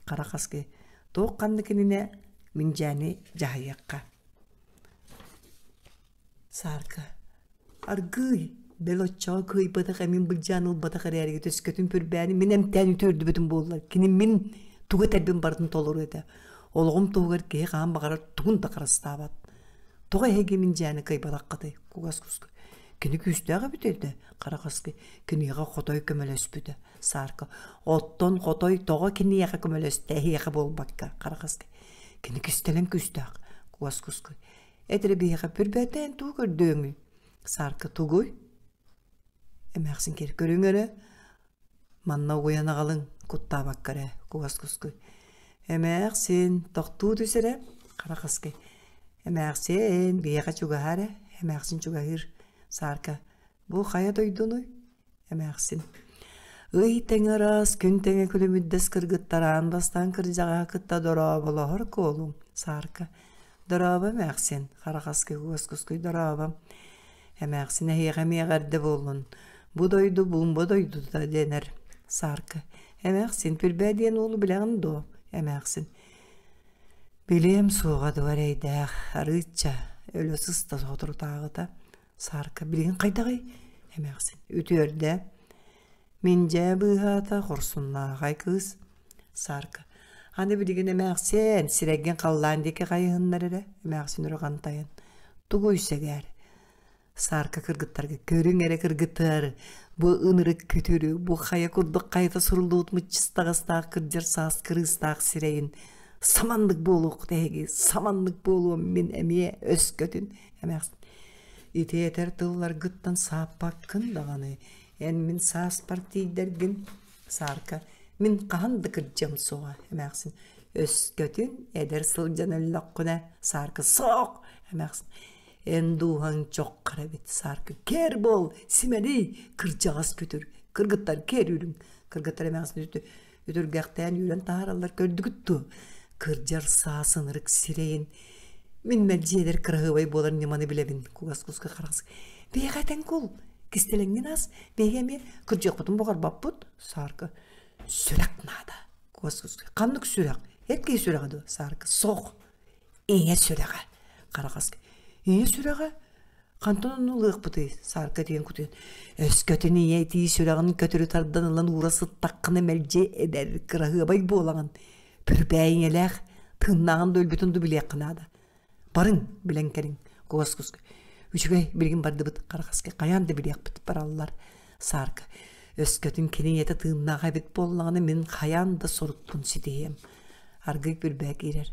Хара хаскай. Туох ханнык иннинэ миндьээни дьаһайыахха. Саарка. Аргыый, бэл оччоҕо кыайбатах эмин былдьаан ылбатах эрээри төскөтүн пүрбээни мин эмтээн үтүөрдүбүтүм буоллар, кини мин тугу этэрбин барытын толоруо этэ. Олоҕум туһугар киһи хаһан баҕарар тугун да харыстаабат. Тоҕо эһиги мин дьээни кыайбатаххытый? Кугас куска. Кини күүстээх эбит этэ, хара хаскы. Киниэхэ хотой көмөлөспүтэ, Саарка. Оттон хотой тоҕо киниэхэ көмөлөстө, эһиэхэ буолбакка, хара хаскы. Кини кистэлэҥ күүстээх, кугас куска. Эт эрэ биһиэхэ пүрбэтээн тугу көрдөөҥүй? Саарка тугуй? Эмээхсин киэр көрүҥ эрэ. Манна угуйан аҕалыҥ, куттаабакка эрэ, кугас кускуй. Эмээхсин, тохтуу түс эрэ, хара хаскый. Эмээхсин, биһиэхэ чугаһаа эрэ, эмээхсин чугаһыыр. Саарка, бу хайа дойдунуй? Эмээхсин. Ый тэҥэ ыраас, күн тэҥэ күлүмүрдэс кыргыттар аан бастаан кырдьаҕаһы кытта дорооболоһор куолум, Саарка. Дорообо, эмээхсин, харахаскый уоскускуй дорообо. Эмээхсин эһиэхэ эмиэ эҕэрдэ буоллун. Бу дойду буумба дойдута дэнэр, Саарка. Эмээхсин, Пүрбээ диэн уолу билэҕин дуо? Эмээхсин. Билиэм суоҕа дуо эрэйдээх, арыычча, өлө сыста соторутааҕыта. Саарка билигин хайдаҕый? Эмээхсин үтүөрдэ. Мин дьээ быыһаата хорсуннааҕай кыыс. Саарка аны билигин эмээхсиэн сирэйгин халлаан диэки хайыһыннар эрэ эмээхсин өрө хантайан тугуй сэгээр Саарка кыргыттарга көрүҥ эрэ кыргыттар, бу ынырык күтүрү, бу хайа курдук хайата суруллубут мыччыстаҕастаах кырдьар саас кырыыстаах сирэйин саманнык буолуоххут эһиги, саманнык буолуом мин эмиэ өскөтүн эмээхсин. Ити этэр тылларгыттан сааппаккын даҕаны, эн мин сааспар тиийдэргин Саарка мин хаһан да кырдьыам суоҕа эмээхсин өскөтүн эдэр сылдьан өллөххүнэ Саарка суох эмээхсин Эн дууһаҥ чоххор эбит, Саарка. Кэр буол, симэлий, кырдьаҕас күтүр. Кыргыттар кэр үрүҥ. Кыргыттар эмээхсин үтүргэхтээн үүрэн таһаараллар көрдүгүт дуо? Кырдьар саас ынырык сирэйин. Мин мэлдьи эдэр кыраһыабай буолар ньыманы билэбин. Кугас куска харахс. Биһиэхэ этэн кул. Кистэлэҥҥин ас. Биһиги эмиэ кырдьыахпытын боҕорбоппут. Саарка. Сүрэх наада. Кугас куска. Ханнык сүрэх? Эр киһи сүрэҕэ дуо? Саарка. Суох. Ийэ сүрэҕэ Харахас Ийэ сүрэҕэ хантан онну ылыахпытый Саарка диэн кутуйан өскөтүн ийэ итии сүрэҕин көтүрү тардан ылан уура сыттаххына мэлдьи эдэр кыраһыабай буолаҕын Пүрбээ ийэлээх тыыннааҕын да өлбүтүн да билиэххэ наада барыҥ билэн кэлиҥ кугас куска үчүгэй билигин бардыбыт Харахаска хайаан да билиэхпит бараллар Саарка өскөтүн кини ийэтэ тыыннаах эбит буоллаҕына мин хайаан да сорукпун ситиһиэм Аргый Пүрбээ киирэр.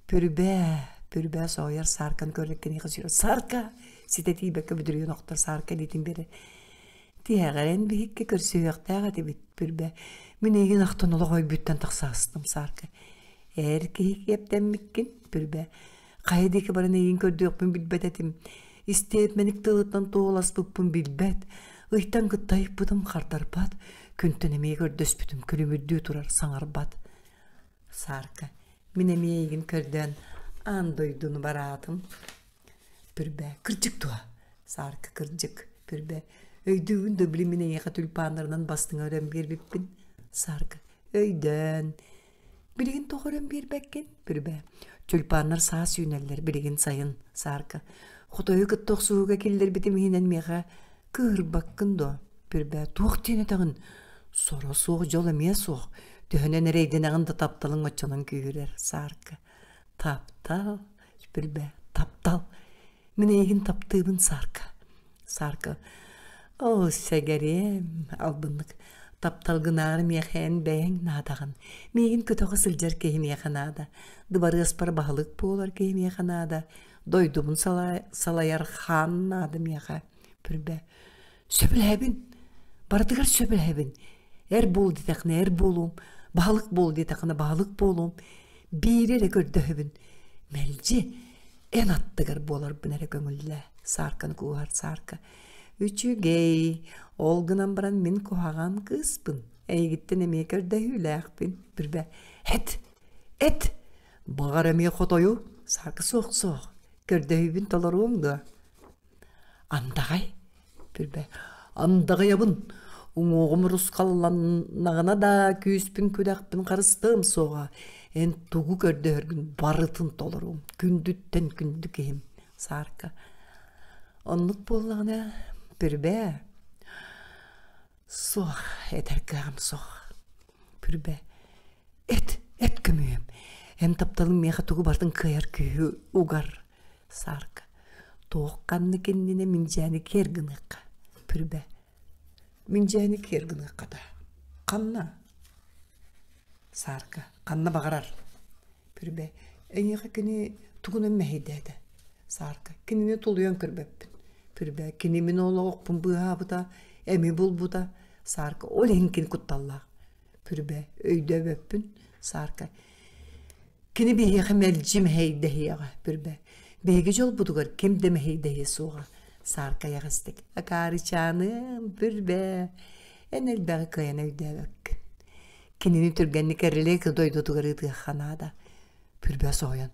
Пүрбээ, Пүрбээ соһуйар Саарканы көрөр киниэхэ сүүрэр. Саарка! Ситэ тиийбэккэ бүдүрүйэн охтор Саарка илиитин биэрэр. Тиһэҕэр эн биһикки көрсүһүөхтээх этибит, Пүрбээ. Мин эйигин ахтан олох өйбүттэн тахсаастым, Саарка. Эр киһи киэптэммиккин, Пүрбээ. Хайа диэки баран эйигин көрдүөхпүн билбэт этим. Истээт мэник тылыттан туоласпыппын билбэт. Ыйтан кытта ыйыппытым хардарбат. Күнтэн эмиэ көрдөспүтүм күлүмүрдүү турар саҥарбат. Саарка, мин эмиэ эйигин көрдөөн аан дойдуну бараатым. Пүрбэ, кырдьык дуо? Саарка, кырдьык, Пүрбэ. Өйдүүгүн да били мин эйиэхэ тюльпаннарынан бастыҥа өрөн биэрбиппин. Саарка, өйдөөн. Билигин тоҕо өрөн биэрбэккин? Пүрбэ. Тюльпаннар саас үүнэллэр, билигин сайын. Саарка. Хотойу кытта охсуһууга киллэрбитим иһинэн миэхэ кыыһырбаккын дуо? Пүрбэ, туох диэн этэҕин? Соро суох дьол эмиэ суох. Төһөнөн эрэйдэнэҕин да тапталыҥ оччонон күүһүрэр, Саарка. Таптал, Пүрбэ, таптал. Мин эйигин таптыыбын, Саарка. Саарка, оо, сэгэриэм, албыннык. Тапталгынааҕар миэхэ эн бэйэҥ наадаҕын. Миигин көтөҕө сылдьар киһи миэхэ наада. Дыбарыаспар баһылык буолар киһи миэхэ наада. Дойдубун салайар хаан наада миэхэ. Пүрбэ, Сөбүлэһэбин, барытыгар сөбүлэһэбин. Эр буол диэтэххинэ эр буолуом, баһылык буол диэтэххинэ баһылык буолуом. Биири эрэ көрдөһөбүн. Мэлдьи эн аттыгар буоларбын эрэ көҥүллээ. Саарканы кууһар Саарка. Үчүгэй, ол гынан баран мин куһаҕан кыыспын. Эйигиттэн эмиэ көрдөһүүлээхпин. Бүрбэ, эт, эт, баҕар эмиэ хотойу. Саарка суох-суох, көрдөһүүбүн толоруоҥ дуо? Андаҕай Пүрбэ андаҕайабын уҥуоҕум урусхалланнаҕына да күүспүн-күдэхпин харыстыам суоҕа эн тугу көрдөһөргүн барытын толоруом күндүттэн күндү киһим Саарка оннук буоллаҕына Пүрбэ суох этэр кыаҕым суох Пүрбэ эт эт көмүһүм эн тапталыҥ миэхэ тугу барытын кыайар күүһү угар Саарка туох ханнык иннинэ миндьээни киэр гыныахха Пүрбэ миндьээни киэр гыныахха да ханна Саарка ханна баҕарар Пүрбэ эйиэхэ кини тугунан мэһэйдээтэ Саарка кинини тулуйан көрбөппүн Пүрбэ кини мин олоҕохпун быыһаабыта эми булбута Саарка ол иһин кини кутталлаах Пүрбэ өйдөөбөппүн Саарка Кини биһиэхэ мэлдьи мэһэйдэһиэҕэ, Пүрбэ. Биһиги дьолбутугар ким да мэһэйдэһиэ суоҕа, сааркайаҕастык. Акаарычааным, Пүрбэ, эн элбэҕи кыайан өйдөөбөккүн. Кинини түргэнник Эрлик дойдутугар ыытыахха наада. Пүрбэ соһуйан,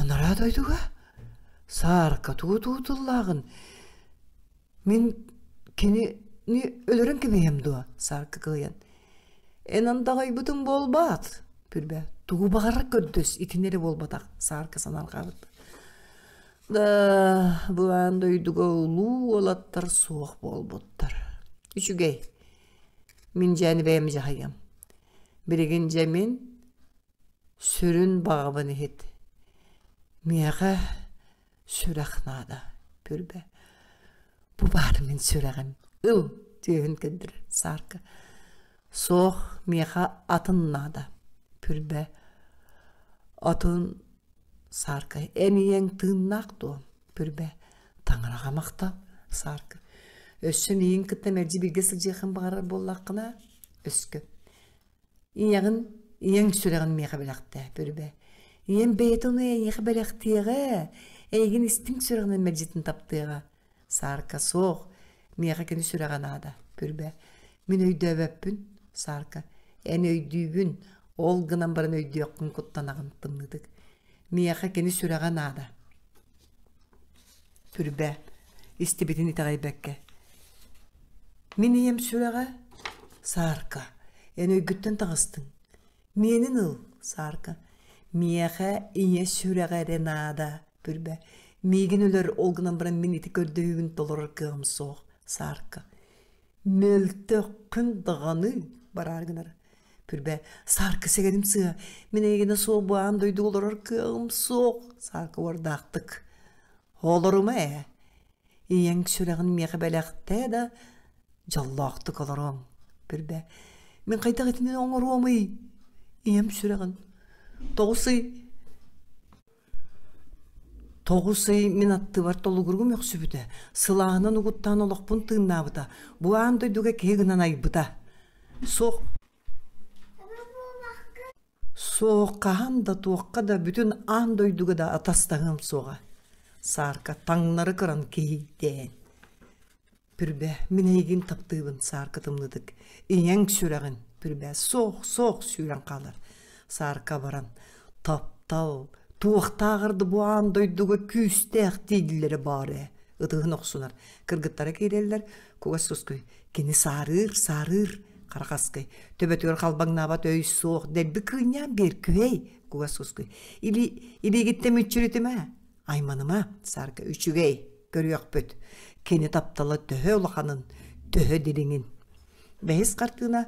анараа дойдуга? Саарка тугу туутуллааҕын? Мин кинини өлөрөн кэбиһиэм дуо? Саарка кыайан. Эн андаҕайбытыҥ буолбаат? Пүрбэ тугу баҕарар көрдөс, итини эрэ буолбатах, Саарка санаарҕаабыт. Да, бу аан дойдуга улуу уолаттар суох буолбуттар. Үчүгэй. Мин дьээни бэйэм дьаһайыам. Билигин дьэ мин сүрүн баҕабын иһит. Миэхэ сүрэх наада, Пүрбэ. Бу баар мин сүрэҕим. Ыл, түөһүн көрдөрөр Саарка. Суох, миэхэ атын наада, Пүрбэ. Атын Саарка, эн ийэҥ тыыннаах дуо? Пүрбэ, таҥараҕа махтал, Саарка. Өссө миигин кытта мэлдьи бииргэ сылдьыаххын баҕарар буоллаххына, өскө. Ийэҕин, ийэҥ сүрэҕин миэхэ бэлэхтээ, Пүрбэ. Ийэм бэйэтэ ону эйиэхэ бэлэхтиэҕэ, эйигин истиҥ сүрэҕинэн мэлдьитин таптыаҕа. Саарка суох, миэхэ кини сүрэҕэ наада, Күрбэ. Мин өйдөөбөппүн, Саарка. Эн өйдүүгүн, ол гынан баран өйдүөххүн куттанаҕын тымныытык. Миэхэ кини сүрэҕэ наада. Күрбэ, истибитин итэҕэйбэккэ. Мин ийэм сүрэҕэ, Саарка, эн өйгүттэн таҕыстыҥ. Миэнин ыл, Саарка. Миэхэ ийэ сүрэҕэ эрэ наада, Пүрбэ. Миигин өлөр, ол гынан баран мин ити көрдөһүүбүн толорор кыаҕым суох, Саарка. Мөлтөххүн даҕаны, бараар гынар. Пүрбэ, Саарка сэгэрим сыа, мин эйигинэ суох бу аан дойдуга олорор кыаҕым суох, Саарка уордаахтык. Олорума ээ, Ийэҥ сүрэҕин миэхэ бэлэхтээ да, дьоллоохтук олоруоҥ, Пүрбэ. Мин хайдах итини оҥоруомуй? Ийэм сүрэҕин. 9 ый 9 ый мин аттыбар толугургум мөхсүбүтэ, сылааһынан угуттаан олохпун тыыннаабыта, бу аан дойдуга киһи гынан айбыта. Суох Суох хаһан да туохха да бүтүн аан дойдуга да атастаһыам суоҕа. Саарка таҥнары кыран киһийдээн. Пүрбэ, мин эйигин таптыыбын, Саарка тымныытык. Ийэҥ сүрэҕин, Пүрбэ, суох, суох сүүрэн хаалар. Саарка баран, таптал, туохтааҕар да бу аан дойдуга күүстээх дииллэрэ баар ээ. Ытыһын охсунар. Кыргыттара киирэллэр, кугас тускуй. Кини саарыыр, саарыыр, харахаскай. Төбөтүгэр халбаҥнаабат өй суох, дэлби кыынньаан биэр күһэй, кугас ускуй. Или, илиигиттэн мүччүрүтүмэ, айманыма, саарка үчүгэй, көрүөхпүт. Кини таптала төһө улаханын, төһө дириҥин. Бэһис хартыына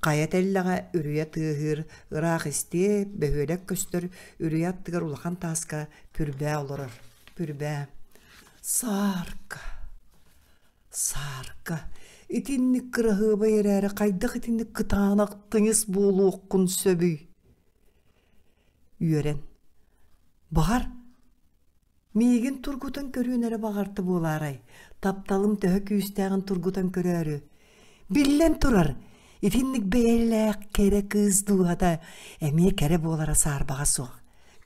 хайа тэллэҕэ үрүйэ тыаһыыр, ыраах истиэп, бөһүөлэк көстөр, үрүйэ аттыгар улахан тааска Пүрбээ олорор. Пүрбээ. Саарка. Саарка, итинник кыраһыабай эрээри хайдах итинник кытаанах тыйыс буолуоххун сөбүй? Үөрэн. Баҕар, миигин тургутан көрүөн эрэ баҕарта буолаарай, тапталым төһө күүстээҕин тургутан көрөөрү. Биллэн турар, итинник бэйэлээх кэрэ кыыс дууһата эмиэ кэрэ буолара саарбаҕа суох.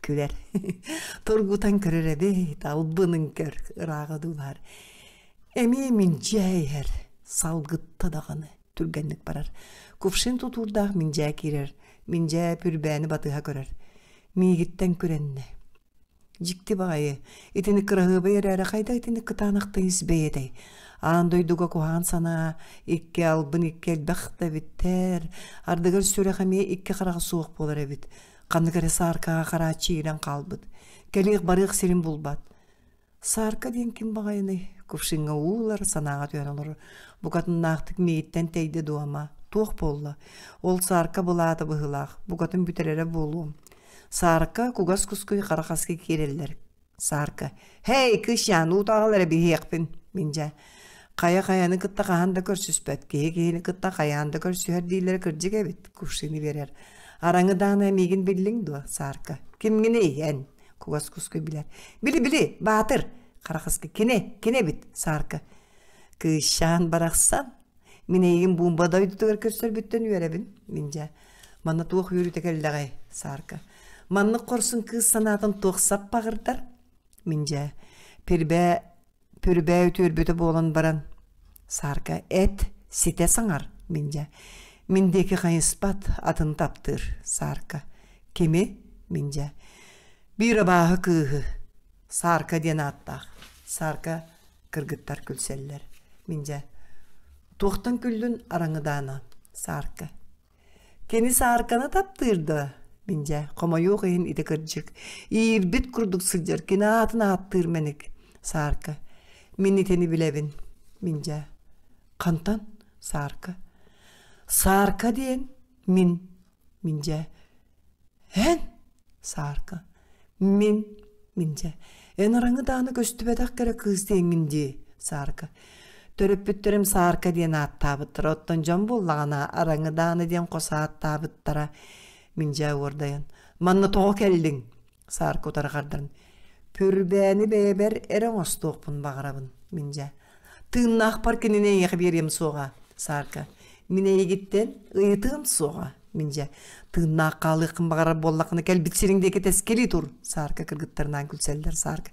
Күлэр. Тургутан көрөр эбит, албынын көр, ырааҕа дуулаһар. Эмиэ миндьээ иһэр, салгытта даҕаны түргэнник барар. Кувшин тутуурдаах миндьээ киирэр, миндьээ пүрбээни батыһа көрөр. Миигиттэн күрэннэ. Дьикти баҕайы, итини кыраһыабай эрээри хайдах итинник кытаанахтык ис бэйэтэй? Аан дойдуга куһаҕан санаа, икки албын икки элбэх да эбиттэр. Ардыгар сүрэх эмиэ икки хараҕа суох буолар эбит. Ханнык эрэ сааркаҕа харааччы иирэн хаалбыт. Кэлиэх-барыах сирин булбат. Саарка диэн ким баҕайыный? Кувшиҥҥа уу ылар, санааҕа түһэн олорор. Букатыннаахтык миигиттэн тэйдэ дуома. Туох буолла? Ол Саарка былаата быһыылаах, букатын бүтэрэрэ буолуом. Саарка кугас кускуй хара хаска киирэллэр. Саарка: «Һэй, кыысчаан, уу таҕыл эрэ биһиэхпин!» Мин дьэ, хайа-хайаны кытта хаһан да көрсүспэт, киһи киһини кытта хайаан да көрсүһэр дииллэрэ кырдьык эбит, кувшины биэрэр. Араҥы даана миигин биллиҥ дуо, Саарка? Кимҥиний, эн? Кугас кускуй билэр. Били-били, баатыр! Харахаска кини, кини эбит, Саарка. Кыысчаан барахсан, мин эйигин буумба дойдутугар көрсөрбүттэн үөрэбин, мин дьэ. Манна туох үөрүүтэ кэллэҕэй, Саарка. Маннык хорсун кыыс санаатын туох саппаҕырдар? Мин дьэ, пирбээ Пүрбээ үтүөрбүтэ буолан баран, Саарка эт, ситэ саҥар, мин дьэ. Мин диэки хайыспат, атын таптыыр, Саарка. Кими? Мин дьэ. Биир абааһы кыыһы. Саарка диэн ааттаах. Саарка кыргыттар күлсэллэр. Мин дьэ. Туохтан күллүн араҥыдаана? Саарка. Кини Саарканы таптыыр дуо? Мин дьэ, хомойуох иһин ити кырдьык, иирбит курдук сылдьар кини аатын ааттыыр мэник. Саарка. Мин итини билэбин. Мин дьэ. Хантан? Саарка. Саарка диэн мин. Мин дьэ. Эн? Саарка. Мин. Мин дьэ. Эн араҥы дааны көстүбэтэх кэрэ кыыс диэҥҥин дии, Саарка. Төрөппүттэрим Саарка диэн ааттаабыттара, оттон дьон буоллаҕына араҥы дааны диэн хос ааттаабыттара. Мин дьэ уордайан, манна тоҕо кэллиҥ? Саарка утары хардаран, Пүрбээни бэйэбэр эрэ оҥостуохпун баҕарабын, мин дьэ. Тыыннаахпар кинини эйиэхэ биэриэм суоҕа, Саарка. Мин эйигиттэн ыйытыам суоҕа, мин дьэ. Тыыннаах хаалыаххын баҕарар буоллаххына кэлбит сириҥ диэки тэскилии тур, Саарка кыргыттарынаан күлсэллэр Саарка.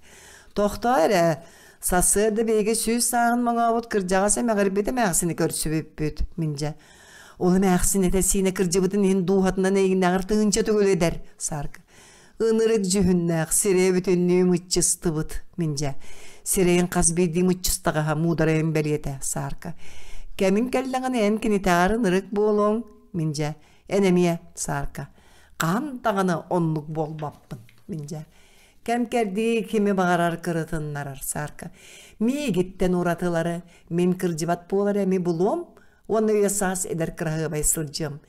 Тохтоо эрэ, сарсыарда биһиги сүүс сааһын моҥообут кырдьаҕас эмэҕирбит эмээхсини көрсүбүппүт, мин дьэ. Ол эмээхсин этэ-сиинэ кырдьыбытын иһин дууһатынан эйигиннээҕэр тыһыынча төгүл эдэр, Саарка. Ынырык дьүһүннээх, сирэйэ бүтүннүү мыччыстыбыт, мин дьэ. Сирэйин хас биирдии мыччыстаҕаһа муударайын бэлиэтэ, Саарка. Кэмиҥ кэллэҕинэ эн кинитээҕэр ынырык буолуоҥ, мин дьэ. Эн эмиэ, Саарка. Хаһан даҕаны оннук буолбаппын, мин дьэ. Кэм-кэрдии кими баҕарар кырытыннарар, Саарка. Миигиттэн уратылары, мин кырдьыбат буолар эми булуом уонна үйэ саас эдэр кыраһыабай сылдьыам.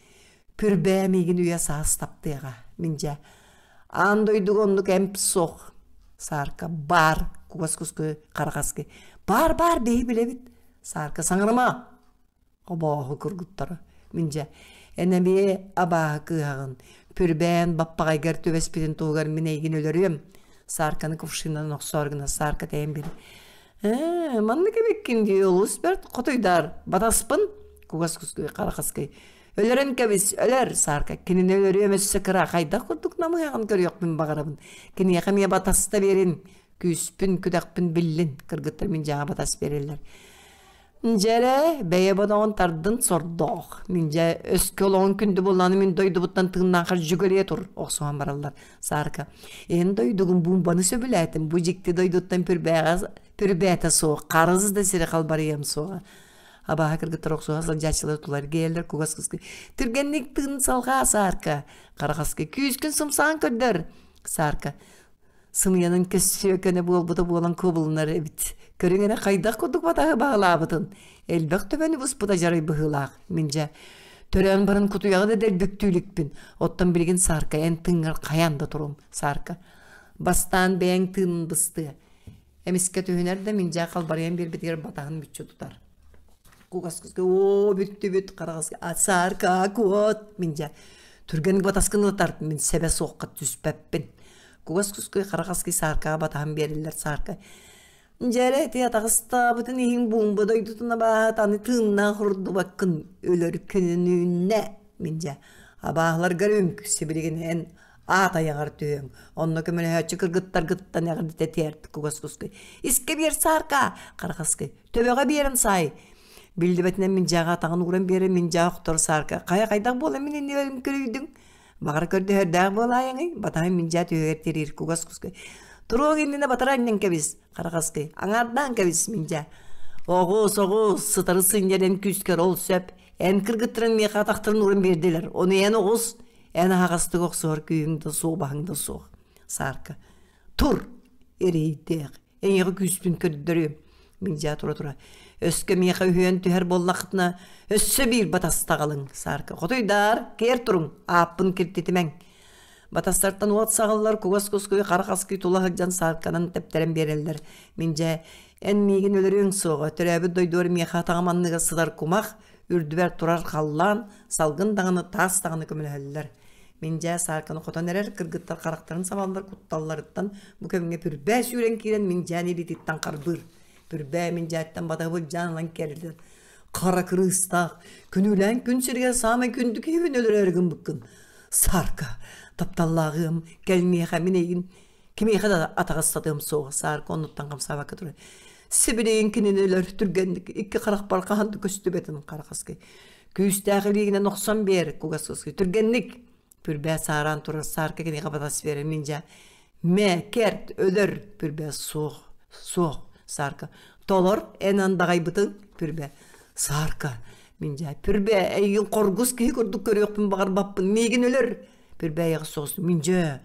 Күрбээ миигин үйэ саас таптыаҕа, мин дьэ. Аан дойдуга оннук эмп суох. Саарка баар, кугас куску хараҕаскы. Баар, баар, биһи билэбит. Саарка саҥарыма. Обооһу кургуттара. Мин дьэ, эн эмиэ абааһы кыыһаҕын. Пүрбээн баппаҕайгар түбэспитин туһугар мин эйигин өлөрүөм. Саарканы кувшинынан охсоор гына Саарка тэйэн биэрэр. Ээ, маннык эбиккин дии олус бэрт хотуйдаар батаспын кугас кускуй харахаскый Өлөрөн кэбис, өлөр, Саарка. Кинини өлөрүөм өссө кыра, хайдах курдук намыһаҕын көрүөхпүн баҕарабын. Киниэхэ эмиэ батаста биэрин, күүспүн, күдэхпин биллин, кыргыттар мин дьаҥа батас биэрэллэр. Дьэрэ, бэйэ бодоҕун тардын сордоох. Мин дьэ өскө олоҕун күндү буоллаҕына мин дойдубуттан тыыннаахар дьүгэлиэ тур охсуһан бараллар. Саарка, эн дойдугун буумбаны сөбүлээтим, бу дьикти дойдуттан пүрбээҕэ пүрбээтэ суох, харыс да сири халбарыйыам суоҕа. Абааһы кыргыттар охсуһа сылдьааччылар тулар эргийэллэр кугас кыскы түргэнник тыын салҕаа Саарка харахаскы күүскүн сымсаан көрдөр Саарка сымыйанан көссүө көнө буолбута буолан кубулунар эбит көрүҥ эрэ хайдах курдук батаһы баһылаабытын элбэх төбөнү буспута дьарай быһыылаах мин дьэ төрөөн баран кутуйаҕы да дэлбүктүү иликпин оттон билигин Саарка эн тыыҥҥар хайаан да турум Саарка бастаан бэйэҥ тыынын быстыа Эмискэ түһүнэр да миндьээ халбарыйан биэрбитигэр батаһын мүччү тутар. Кугаскыска оо бүттүбүт хараҕаска саарка куот миндьээ түргэн батаскын ытар мин сэбэ суохха түспэппин. Кугас кускуй хараҕаскый сааркаҕа батаһан биэрэллэр саарка. Дьэрэ ити атаҕастаабытын иһин буумба дойдутун абааһыт аны тыыннаах урдубаккын өлөр күнүнүүннэ миндьээ абааһыларгар үҥк сибилигин эн аат айаҕар түһүөҥ онно көмөлөһөөччү кыргыттаргыттан эҕэрдэтэ тиэрт кугас кускай искэ биэр саарка харахаскай төбөҕө биэрэн саай биллибэтинэн миндьээҕэ атаҕын ууран биэрэн миндьээ охтор саарка хайа хайдах буола мин иннибэрим көрүйдүҥ баҕар көрдөһөрдөөх буолаайаҥый батаһын миндьээ түһүгэр тириир кугас кускай туруоҥ иннинэ батара анньан кэбис харахаскай аҥаардаан кэбис миндьээ оҕус оҕус сытары сынньар эн күүскэр ол сөп эн кыргыттарыҥ миэхэ атахтарын ууран биэрдилэр ону эн оҕус Эн аһаҕастык охсуһар күүһүҥ да суобаһыҥ да суох. Саарка, тур, эрэйдээх, эйиэхэ күүспүн көрдөрүөм. Миндьээ тура-тура, өскө миэхэ үһүөн түһэр буоллаххытына, өссө биир батастаҕалыҥ, Саарка, хотуйдаар, киэр туруҥ, ааппын киртитимэҥ. Батастартан уот саҕыллар, кугас кускуй, хара хаскый тула сылдьан саарканан тэптэрэн биэрэллэр. Миндьээ, эн миигин өлөрүөҥ суоҕа, төрөөбүт дойдубар миэхэ атаҕым анныгар сытар кумах, Үрдүбэр турар халлаан, салгын даҕаны, таас даҕаны көмөлөһөллөр. Мин дьээ саарканы хотон эрэр кыргыттар харахтарын сабаллар кутталларыттан бу кэмҥэ Пүрбээ сүүрэн киирэн Миндьээн илиититтэн харбыыр. Пүрбээ Миндьээттэн батаһы былдьаан ылан кэллэ. Хара кырыыстаах, күнүүлээн күн сиригэр саамай күндү киһибин өлөрөөрү гыммыккын. Саарка, тапталлааҕыам, кэл миэхэ мин эйигин Кимиэхэ да атаҕастатыам суоҕа, Саарка оннуттан хамсаабакка турар. Сибилигин кинини өлөр түргэнник икки харахпар хаһан да көстүбэтин харахаскый. Күүстээх илиигинэн охсон биэр, кугас кускуй. Түргэнник! Пүрбээ саараан турар Саарка киниэхэ батас биэрэр мин дьэ мэ, кэрт, өлөр, Пүрбээ суох, суох, Саарка. Толор, эн андаҕайбытыҥ, Пүрбээ. Саарка, мин дьэ, Пүрбээ, эйигин хоргус киһи курдук көрүөхпүн баҕарбаппын, миигин өлөр. Пүрбээйэҕэ соҕус мин дьэ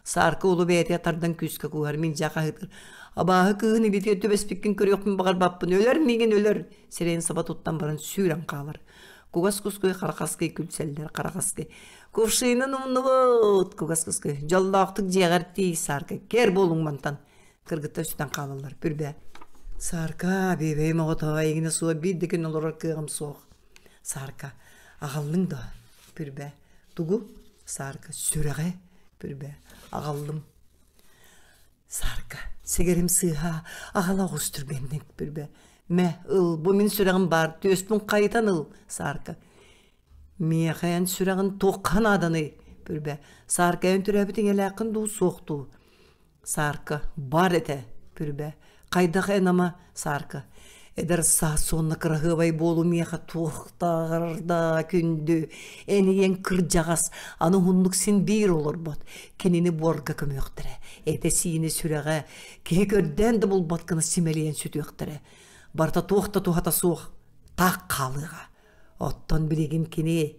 Саарка уолу бэйэтигэр тардан күүскэ кууһар, мин дьэ хаһыытыыр. Абааһы кыыһын илиитигэр түбэспиккин көрүөхпүн баҕарбаппын, өлөр миигин өлөр! Сирэйин саба туттан баран сүүрэн хаалар. Кугас кускуй харахаскый күлсэллэр, харахаскый. Кувшинын умнубут! Кугас кускуй. Дьоллоохтук дьиэҕэр тиий, Саарка. Кэр буолуҥ мантан! Кыргыттар сүтэн хаалаллар. Пүрбэ. Саарка, биэбэйим оҕото, эйигинэ суох биир да күн олорор кыаҕым суох. Саарка, аҕаллыҥ дуо? Пүрбэ. Тугу? Саарка. Сүрэҕи. Пүрбэ. Аҕаллым. Саарка. Сэгэрим сыыһа, аҕала оҕус түргэнник. Пүрбэ. Мэ, ыл, бу мин сүрэҕим баар, түөспүн хайытан ыл. Саарка. Миэхэ эн сүрэҕин туохха нааданый? Пүрбэ. Саарка эн төрөөбүт ийэлээххин дуу, суох дуу? Саарка бар этэ, Пүрбэ. Хайдах эн ама, Саарка. Эдэр саас уонна кыраһыабай буолуу миэхэ туохтааҕар да күндү. Эн ийэҥ кырдьаҕас, аны уһуннук син биир олорбот. Кинини буорга көмүөхтэрэ. Этэ-сиинэ сүрэҕэ, киһи көрдөөн да булбат гына симэлийэн сүтүөхтэрэ. Барыта туох да туһата суох, таах хаалыаҕа. Оттон билигин кини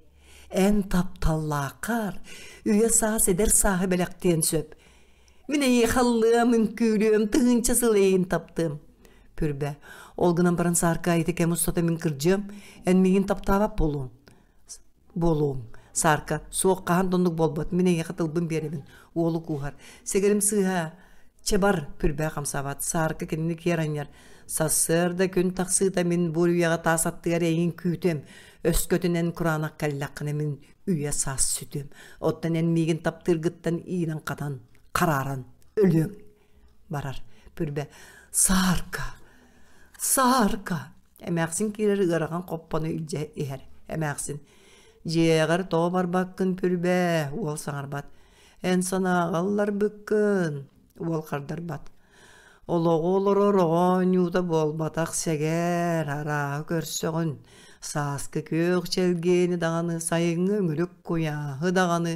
эн тапталлааххар үйэ саас эдэр сааһы бэлэхтиэн сөп. Мин эйиэхэ ыллыам, үҥкүүлүөм, тыһыынча сыл эйигин таптыам. Пүрбэ, ол гынан баран Саарка ити кэм устата мин кырдьыам, эн миигин таптаабат буолуоҥ. Буолуоҥ. Саарка, суох хаһан да оннук буолбат, мин эйиэхэ тылбын биэрэбин. Уолу кууһар. Сэгэрим сыыһа, чэ бар, Пүрбэ хамсаабат. Саарка кинини киэр анньар. Сарсыарда күн тахсыыта мин бу үрүйэҕэ таас аттыгар эйигин күүтүөм. Өскөтүн эн кураанах кэллэххинэ мин үйэ саас сүтүөм. Оттон эн миигин таптыыргыттан иинэн-хатан, харааран өлүөҥ. Барар. Пүрбэ. Саарка! Саарка! Эмээхсин киирэр ыарахан хоппону илдьэ иһэр. Эмээхсин. Дьиэҕэр тоҕо барбаккын, Пүрбэ? Уол саҥарбат. Эн санааҕа ылларбыккын. Уол хардарбат. Олоҕу олорор оҕо оонньуута буолбатах сэгээр, арааһы көрсөҕүн, сааскы күөх чэлгиэни даҕаны, сайыҥҥы өҥүрүк куйааһы даҕаны,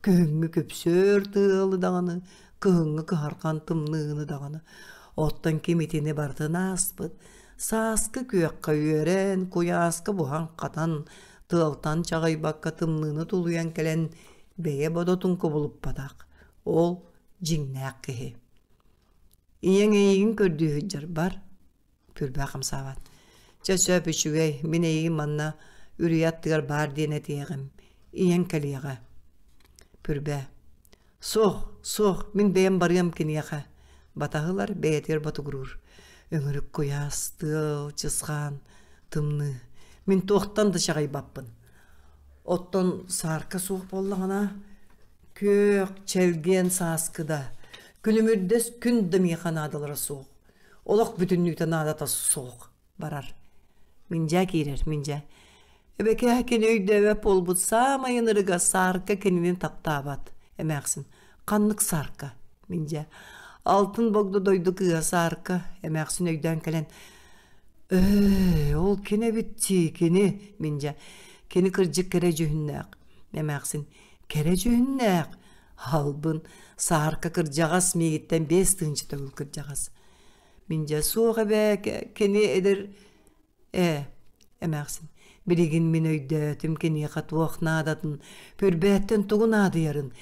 күһүҥҥү күпсүөр тыалы даҕаны, кыһыҥҥы кыһарҕан тымныыны даҕаны. Оттон ким итини барытын ааспыт, сааскы күөххэ үөрэн, куйааска буһан-хатан, тыалтан чаҕыйбакка тымныыны тулуйан кэлэн бэйэ бодотун кубулуппатах, ол дьиҥнээх киһи. Ийэҥ эйигин көрдүү сылдьар бар, Пүрбэ хамсаабат. Чэ сөп үчүгэй, мин эйигин манна үрүйэ аттыгар баар диэн этиэҕим. Ийэҥ кэлиэҕэ. Пүрбэ. Суох, суох, мин бэйэм барыам киниэхэ. Батаһылар бэйэтигэр ботугуруур. Өҥүрүк куйаас, тыал, чысхаан, тымныы. Мин туохтан да чаҕыйбаппын. Оттон саарка суох буоллаҕына, күөх, чэлгиэн сааскы да, күлүмүрдэс күн да миэхэ наадалара суох. Олох бүтүннүүтэ наадата суох барар. Миндьээ киирэр, Миндьээ. Эбэкээ кини өйдөөбөт буолбут саамай ынырыга Саарка кинини таптаабат. Эмээхсин. Ханнык Саарка? Миндьээ. Алтын богдо дойду кыыһа Саарка. Эмээхсин өйдөөн кэлэн Ээ, ол кини эбит дии, кини, Миндьэ. Кини кырдьык кэрэ дьүһүннээх. Эмээхсин, кэрэ дьүһүннээх. Албын, Саарка кырдьаҕас миигиттэн 5000 төгүл кырдьаҕас. Миндьэ, суох эбээ, кини эдэр Ээ, эмээхсин, билигин мин өйдөөтүм киниэхэ туох наадатын, Пүрбээттэн тугу наадыйарын.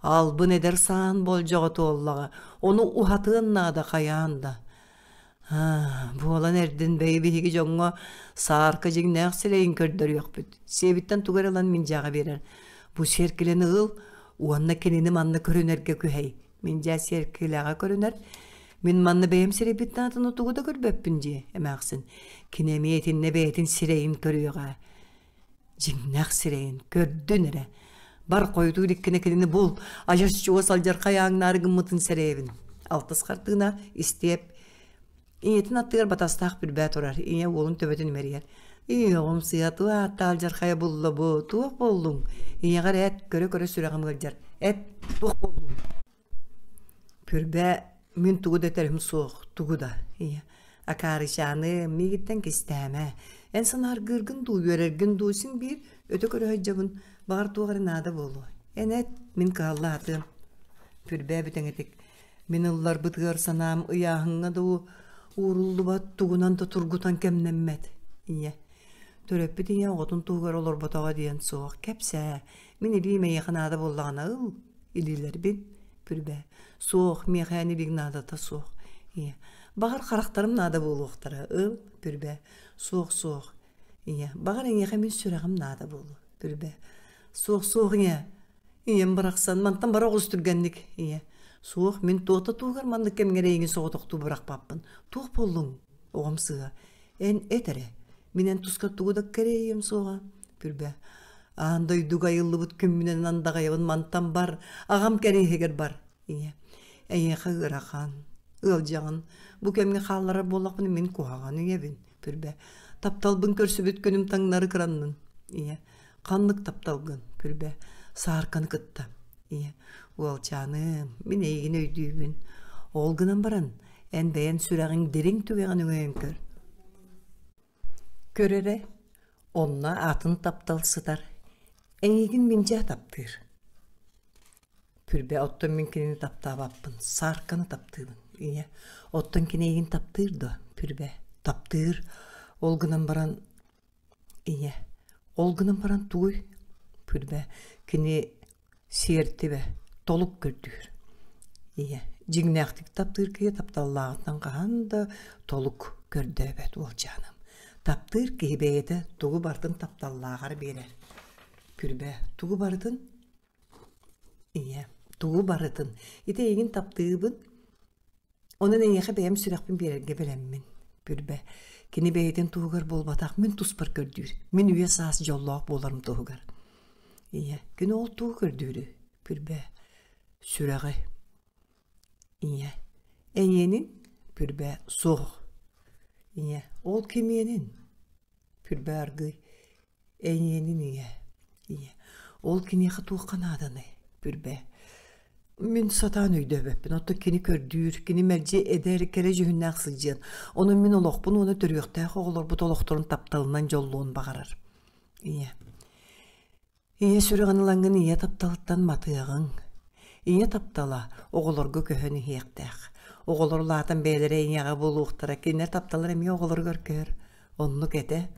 Албын эдэр саан болдьоҕо туоллаҕа, ону уһатыан наада хайаан да. Буолан эрдин бэйи биһиги дьоҥҥо саарка дьиҥнээх сирэйин көрдөрүөхпүт. Сиэбиттэн тугу эрэ ылан Миндьээҕэ биэрэр. Бу сиэркилэни ыл уонна кинини манна көрүнэргэ күһэй. Миндьээ сиэркилэҕэ көрүнэр. Мин манна бэйэм сирэйбиттэн атыны тугу да көрбөппүн дии, эмээхсин. Кини эмиэ итиннэ бэйэтин сирэйин көрүөҕэ. Дьиҥнээх сирэйин көрдүн эрэ. Бар хойутуу иликкинэ кинини бул, адьас чугас алдьархай ааҥнаары гыммытын сэрэйэбин. Алтыс хартыына, истиэп. Ийэтин аттыгар батастаах бүлбээ турар. Ийэ уолун төбөтүн имэрийэр. Ии, оҕом сыыһа туох ааттаах алдьархайа булла бу? Туох буоллуҥ? Ийэҕэр эт, көрө-көрө сүрэҕим ыалдьар. Эт, туох буоллуҥ? Пүрбэ мин тугу да этэрим суох, тугу да, ийэ. Акаарычааны миигиттэн кистээмэ. Эн санааргыыргын дуу, үөрэргин дуу син биир өтө көрө сылдьабын, баҕар туох эрэ наада буолуо. Эн эт, мин кыһалла сатыам. Пүрбээ бүтэҥитик. Мин ылларбытыгар санаам ыйааһыҥҥа дуу ууруллубат, тугунан да тургутан кэмнэммэт. Ийэ. Төрөппүт ийэ оҕотун туһугар олорботоҕо диэн суох. Кэпсээ. Мин илиим эйиэхэ наада буоллаҕына ыл. Илиилэрбин. Пүрбэ. Суох, миэхэ эн илииҥ наадата суох. Ийэ. Баҕар харахтарым наада буолуохтара. Ыл. Пүрбэ. Суох, суох. Ийэ. Баҕар эйиэхэ мин сүрэҕим наада буолуо. Пүрбэ. Суох, суох, ийэ. Ийэм барахсан, мантан бара оҕус түргэнник, ийэ. Суох, мин туота туһугар маннык кэмҥэ эрэйиҥин соҕотохтуу бырахпаппын. Туох буоллуҥ? Оҕом сыыһа. Эн эт эрэ. Мин эн тускар тугу да кэрэйиэм суоҕа. Күрбэ. Аан дойдуга айыллыбыт күммүнэн андаҕайабын мантан бар, аҕам кэриэһигэр бар. Ийэ. Эйиэхэ ыарахан. Ыалдьаҕын. Бу кэмҥэ хаалларар буоллахпына мин куһаҕан ийэбин. Күрбэ. Тапталбын көрсүбүт күнүм таҥнары кыраннын. Ийэ. Ханнык тапталгын, Күрбэ, саарканы кытта. Ийэ, уолчааным, мин эйигин өйдүүбүн. Ол гынан баран, эн бэйэн сүрэҕиҥ дириҥ түгэҕин өҥөйөн көр. Көр эрэ, онно атын таптал сытар. Эйигин миндьээ таптыыр. Күрбэ, оттон мин кинини таптаабаппын, саарканы таптыыбын. Ийэ, оттон кини эйигин таптыыр дуо? Күрбэ, таптыыр. Ол гынан баран Ийэ, ол гынан баран тугуй? Күрбэ, кини сиэртибэ, толук көрдүүр. Ийэ, дьиҥнээхтик таптыыр киһи тапталлааҕыттан хаһан да толук көрдөөбөт уолчааным. Таптыыр киһи бэйэтэ тугу барытын тапталлааҕар биэрэр. Күрбэ, тугу барытын? Ийэ, тугу барытын. Ити эйигин таптыыбын, Онон эйиэхэ бэйэм сүрэхпин биэрэргэ бэлэммин, Пүрбэ. Кини бэйэтин туһугар буолбатах, мин туспар көрдүүр. Мин үйэ-саас дьоллоох буоларым туһугар. Ийэ, кини ол тугу көрдүүрүй? Пүрбэ, сүрэҕи. Ийэ, эйиэнин? Пүрбэ, суох. Ийэ, ол кимиэнин? Пүрбэ аргыый, Эйиэнин ийэ, ийэ, ол киниэхэ туохха нааданый, Пүрбэ? Мин сатаан өйдөөбөппүн, оттон кини көрдүүр, кини мэлдьи эдэр, кэрэ дьүһүннээх сылдьыан, онон мин олохпун уонна төрүөхтээх оҕолорбут олохторун тапталынан дьоллуон баҕарар. Ийэ. Ийэ сүрэҕин ылаҥҥын ийэ тапталыттан матыаҕыҥ. Ийэ таптала оҕолорго көһөн иһиэхтээх. Оҕолор улаатан бэйэлэрэ ийэҕэ буолуохтара, кинилэр тапталлара эмиэ оҕолоругар көһөр. Оннук этэ,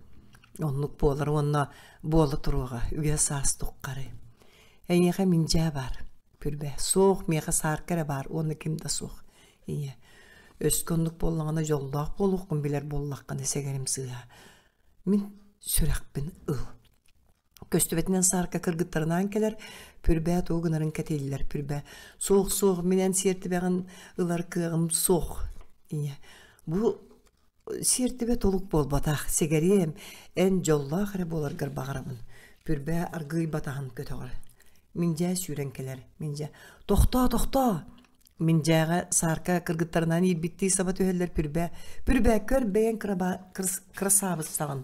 оннук буолар уонна буола туруоҕа үйэ саас туххары. Эйиэхэ миндьээ баар, Күрбэ. Суох, миэхэ саарка эрэ баар уонна ким да суох. Ийэ. Өскө оннук буоллаҕына дьоллоох буолуоххун билэр буоллаххына сэгэрим сыыһа. Мин сүрэхпин ыл. Көстүбэтинэн саарка кыргыттарынаан кэлэр, Пүрбээ тугу гынарын кэтииллэр, Пүрбээ «Суох, суох, мин эн сиэртибэҕин ылар кыаҕым суох» ийэ «Бу сиэртибэ толук буолбатах, сэгэриэм, эн дьоллоох эрэ буоларгар баҕарабын» Пүрбээ аргыый батаһын көтөҕөр. Миндьээ сүүрэн кэлэр, Миндьээ «Тохтоо, тохтоо!» Миндьээҕэ саарка кыргыттарынан иирбиттии саба түһэллэр Пүрбээ «Пүрбээ, көр бэйэҥ кырасаабыссаҕын!»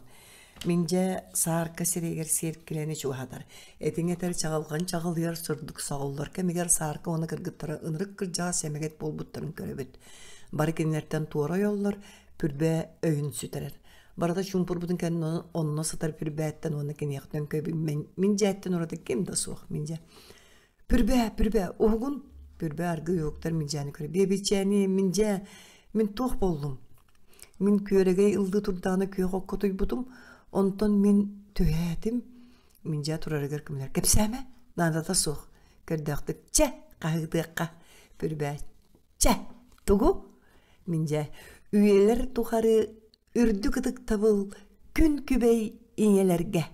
Миндьээ саарка сирэйигэр сиэркилэни чугаһатар. Этиҥ этэр чаҕылҕан чаҕылыйар сырдык соҕуллар кэмигэр саарка уонна кыргыттара ынырык кырдьаҕас эмэгэт буолбуттарын көрөбүт. Бары кинилэртэн туора ойоллор, Пүрбээ өйүн сүтэрэр. Барыта чуумпурбутун кэннэ онно сытар Пүрбээттэн уонна киниэхэ төҥкөйбүт Миндьээттэн ураты ким да суох. Миндьээ Пүрбээ, Пүрбээ, уһугун! Пүрбээ аргыый уһуктар Миндьээни көрө. Биэбичээни, Миндьээ, мин туох буоллум? Мин күөрэгэй ыллыы турдаҕына күөх окко утуйбутум, онтон мин түһээтим. Миндьээ турарыгар көмөлөр. Кэпсээмэ, наадата суох. Көрдөөхтүк, чэ, хаһыытыахха. Пүрбээ, чэ, тугу? Миндьээ, үйэлэр тухары үрдүк ытыктабыл күн күбэй ийэлэргэ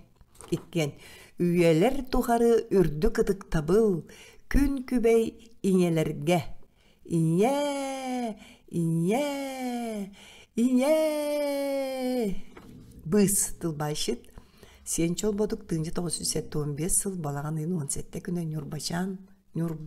иккиэн үйэлэр тухары үрдүк ытыктабыл күн күбэй ийэлэргэ ийэ ийэ ийэ быыс тылбаасчыт сиэн чолбодук 1975 сыл балаҕан ыйын 17 күнэ Ньурбачаан Ньурба.